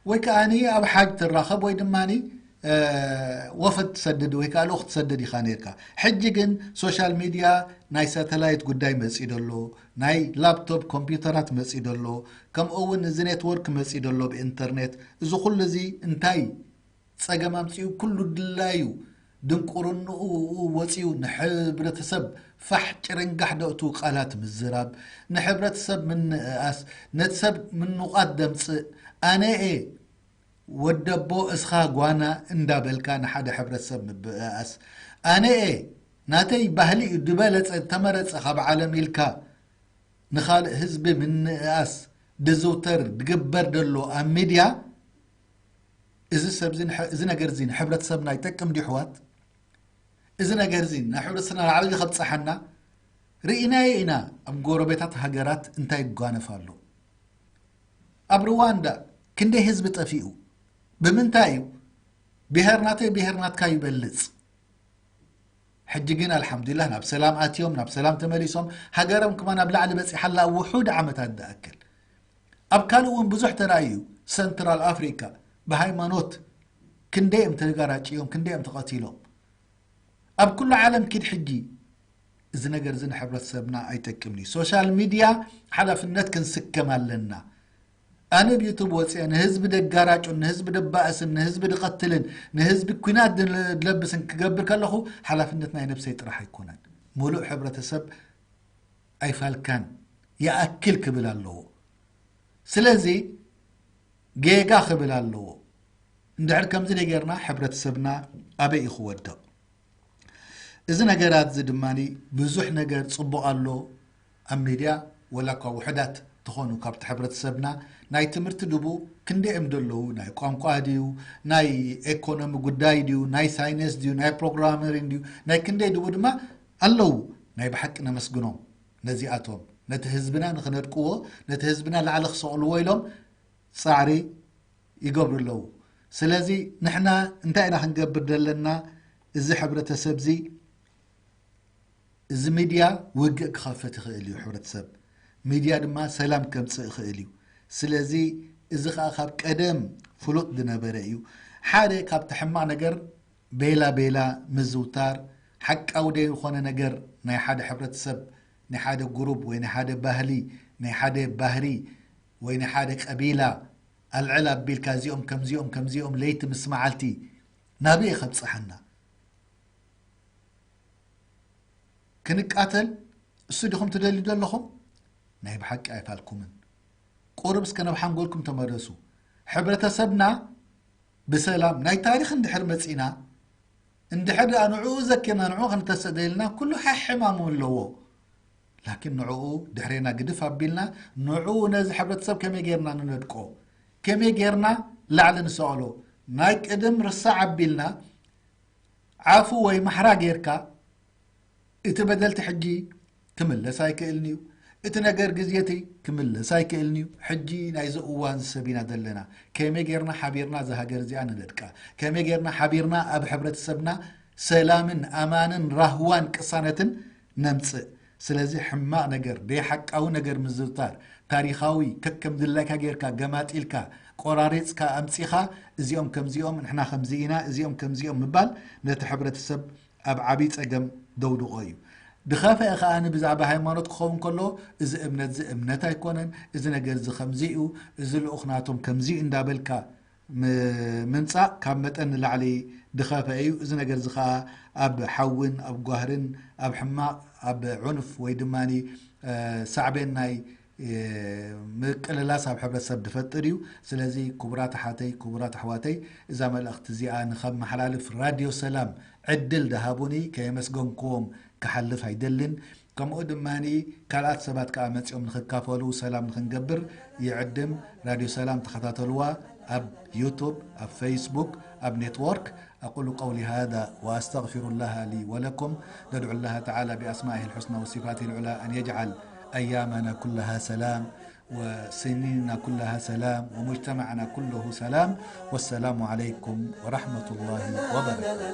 ወይ ከኣኒ ኣብ ሓጅ ትራኸብ ወይ ድማኒ ወፈድ ትሰድድ ወይ ከዓ ልኡኽ ትሰድድ ኢኻ ነርካ። ሕጂ ግን ሶሻል ሚድያ ናይ ሳተላይት ጉዳይ መፂኡ ደሎ፣ ናይ ላፕቶፕ ኮምፒውተራት መፂኡ ደሎ፣ ከምኡ እውን እዚ ኔትወርክ መፂኡ ደሎ ብኢንተርኔት። እዚ ኩሉ እዚ እንታይ ፀገም ኣምፂኡ? ኩሉ ድላዩ ድንቁርንኡ ወፂኡ ንሕብረተሰብ ፋሕ ጭርንጋሕ ደእቱ ቃላት ምዝራብ፣ ንሕብረተሰብ ምንእኣስ፣ ነቲ ሰብ ምንቋት ደምፅእ፣ ኣነ እየ ወደቦ እስኻ ጓና እንዳበልካ ንሓደ ሕብረተሰብ ምብእኣስ፣ ኣነ እየ ናተይ ባህሊ እዩ ዝበለፀ ዝተመረፀ ካብ ዓለም ኢልካ ንኻልእ ህዝቢ ምንእኣስ ድዝውተር ድግበር ደሎ ኣብ ሚድያ፣ እዚ ሰብ እዚ ንሕ- እዚ ነገር እዚ ንሕብረተሰብና ይጠቅም ድዩ ኣሕዋት? እዚ ነገር እዚ ናብ ሕብረተሰብና ላዕሊ ከብፀሓና ርኢናዮ ኢና። ኣብ ጎረቤታት ሃገራት እንታይ ይጓነፍ ኣሎ? ኣብ ሩዋንዳ ክንደይ ህዝቢ ጠፊኡ? ብምንታይ እዩ? ብሄር ናተይ ብሄር ናትካ ይበልፅ። ሕጂ ግን ኣልሓምዱሊላህ ናብ ሰላም ኣትዮም ናብ ሰላም ተመሊሶም፣ ሃገሮም ክማ ናብ ላዕሊ በፂሓላ ኣብ ውሑድ ዓመታት ዝኣክል። ኣብ ካልእ እውን ብዙሕ ተራእዩ እዩ። ሰንትራል ኣፍሪካ ብሃይማኖት ክንደይ እዮም ተጋራጭዮም፣ ክንደይ እዮም ተቐቲሎም። ኣብ ኩሉ ዓለም ኪድ ሕጂ። እዚ ነገር እዚ ንሕብረተሰብና ኣይጠቅምን እዩ። ሶሻል ሚድያ ሓላፍነት ክንስከም ኣለና። ኣነ ኣብ ዩቱብ ወፅአ ንህዝቢ ደጋራጩን ንህዝቢ ደባእስን ንህዝቢ ድቐትልን ንህዝቢ ኩናት ድለብስን ክገብር ከለኹ ሓላፍነት ናይ ነብሰይ ጥራሕ ኣይኮነን። ሙሉእ ሕብረተሰብ ኣይፋልካን ይኣክል ክብል ኣለዎ። ስለዚ ጌጋ ክብል ኣለዎ። እንድሕር ከምዚ ደይ ጌርና ሕብረተሰብና ኣበይ እዩ ክወድቕ? እዚ ነገራት እዚ ድማ ብዙሕ ነገር ፅቡቕ ኣሎ ኣብ ሚድያ፣ ወላ እኳ ውሕዳት ትኾኑ ካብቲ ሕብረተሰብና ናይ ትምህርቲ ድቡ ክንደይ እዮም ዘለዉ? ናይ ቋንቋ ድዩ? ናይ ኤኮኖሚ ጉዳይ ድዩ? ናይ ሳይንስ ድዩ? ናይ ፕሮግራመሪን ድዩ? ናይ ክንደይ ድቡ ድማ ኣለዉ። ናይ ብሓቂ ነመስግኖም ነዚኣቶም፣ ነቲ ህዝብና ንኽነድቅዎ፣ ነቲ ህዝብና ላዕሊ ክሰቕልዎ ኢሎም ፃዕሪ ይገብሩ ኣለዉ። ስለዚ ንሕና እንታይ ኢና ክንገብር ዘለና? እዚ ሕብረተሰብ እዚ እዚ ሚድያ ውግእ ክኸፍት ይኽእል እዩ። ሕብረተሰብ ሚድያ ድማ ሰላም ከምፅእ ይኽእል እዩ። ስለዚ እዚ ከዓ ካብ ቀደም ፍሉጥ ዝነበረ እዩ። ሓደ ካብቲ ሕማቕ ነገር ቤላ ቤላ ምዝውታር፣ ሓቃዊ ዘይኮነ ነገር ናይ ሓደ ሕብረተሰብ፣ ናይ ሓደ ጉሩብ ወይ ናይ ሓደ ባህሊ፣ ናይ ሓደ ባህሪ ወይ ናይ ሓደ ቀቢላ ኣልዕል ኣቢልካ እዚኦም ከምዚኦም ከምዚኦም ለይቲ ምስ መዓልቲ ናበይ ከብፅሓና? ክንቃተል እሱ ዲኹም ትደልዩ ዘለኹም? ናይ ብሓቂ ኣይፋልኩምን። ቁሩብ እስከ ናብ ሓንጎልኩም ተመለሱ። ሕብረተሰብና ብሰላም ናይ ታሪኽ እንድሕር መፂና እንድሕር ደኣ ንዕኡ ዘኪርና ንዕኡ ክንተሰእ ደሊልና ኩሉ ሓሕማሙ ኣለዎ። ላኪን ንዕኡ ድሕሬና ግድፍ ኣቢልና ንዕኡ ነዚ ሕብረተሰብ ከመይ ጌርና ንነድቆ? ከመይ ጌርና ላዕሊ ንሰቕሎ? ናይ ቅድም ርሳዕ ኣቢልና ዓፉ ወይ ማሕራ ጌርካ እቲ በደልቲ ሕጂ ክምለስ ኣይክእልን እዩ። እቲ ነገር ግዜቲ ክምለስ ኣይክእልን እዩ። ሕጂ ናይዚ እዋን ሰብ ኢና ዘለና። ከመይ ጌርና ሓቢርና እዛ ሃገር እዚኣ ንነድቃ? ከመይ ጌርና ሓቢርና ኣብ ሕብረተሰብና ሰላምን ኣማንን ራህዋን ቅሳነትን ነምፅእ? ስለዚ ሕማቕ ነገር፣ ደይሓቃዊ ነገር ምዝውታር፣ ታሪኻዊ ከከም ድላይካ ጌርካ ገማጢልካ ቆራሪፅካ ኣምፂኻ እዚኦም ከምዚኦም ንሕና ከምዚ ኢና እዚኦም ከምዚኦም ምባል ነቲ ሕብረተሰብ ኣብ ዓብዪ ፀገም ደውድቖ እዩ። ድኸፍአ ከኣ ብዛዕባ ሃይማኖት ክኸውን ከሎ እዚ እምነት እዚ እምነት ኣይኮነን፣ እዚ ነገር እዚ ከምዚ እዩ፣ እዚ ልኡኽ ናቶም ከምዚ እዩ እንዳበልካ ም- ምምጻእ ካብ መጠን ንላዕሊ ድኸፍአ እዩ። እዚ ነገር እዚ ከኣ ኣብ ሓውን ኣብ ጓህርን ኣብ ሕማቕ ኣብ ዑንፍ ወይ ድማ ሳዕቤን ናይ ምቅልላስ ኣብ ሕብረተሰብ ድፈጥር እዩ። ስለዚ ክቡራት ኣሓተይ ክቡራት ኣሕዋተይ እዛ መልእኽቲ እዚኣ ንኸመሓላልፍ ራድዮ ሰላም ዕድል ድሃቡኒ ከየመስገንክዎም ክሓልፍ ኣይደልን። ከምኡ ድማ ካልኣት ሰባት ከዓ መፂኦም ንክካፈሉ ሰላም ንክንገብር ይዕድም። ራድዮ ሰላም ተኸታተልዋ ኣብ ዩቱብ፣ ኣብ ፌስቡክ፣ ኣብ ኔትወርክ። أقول قولي هذا وأستغفر الله لي ولكم. ندعو الله تعالى بأسمائه الحسنى وصفاته العلى أن يجعل أيامنا كلها سلام، وسنيننا كلها سلام، ومجتمعنا كله سلام. والسلام عليكم ورحمة الله وبركاته.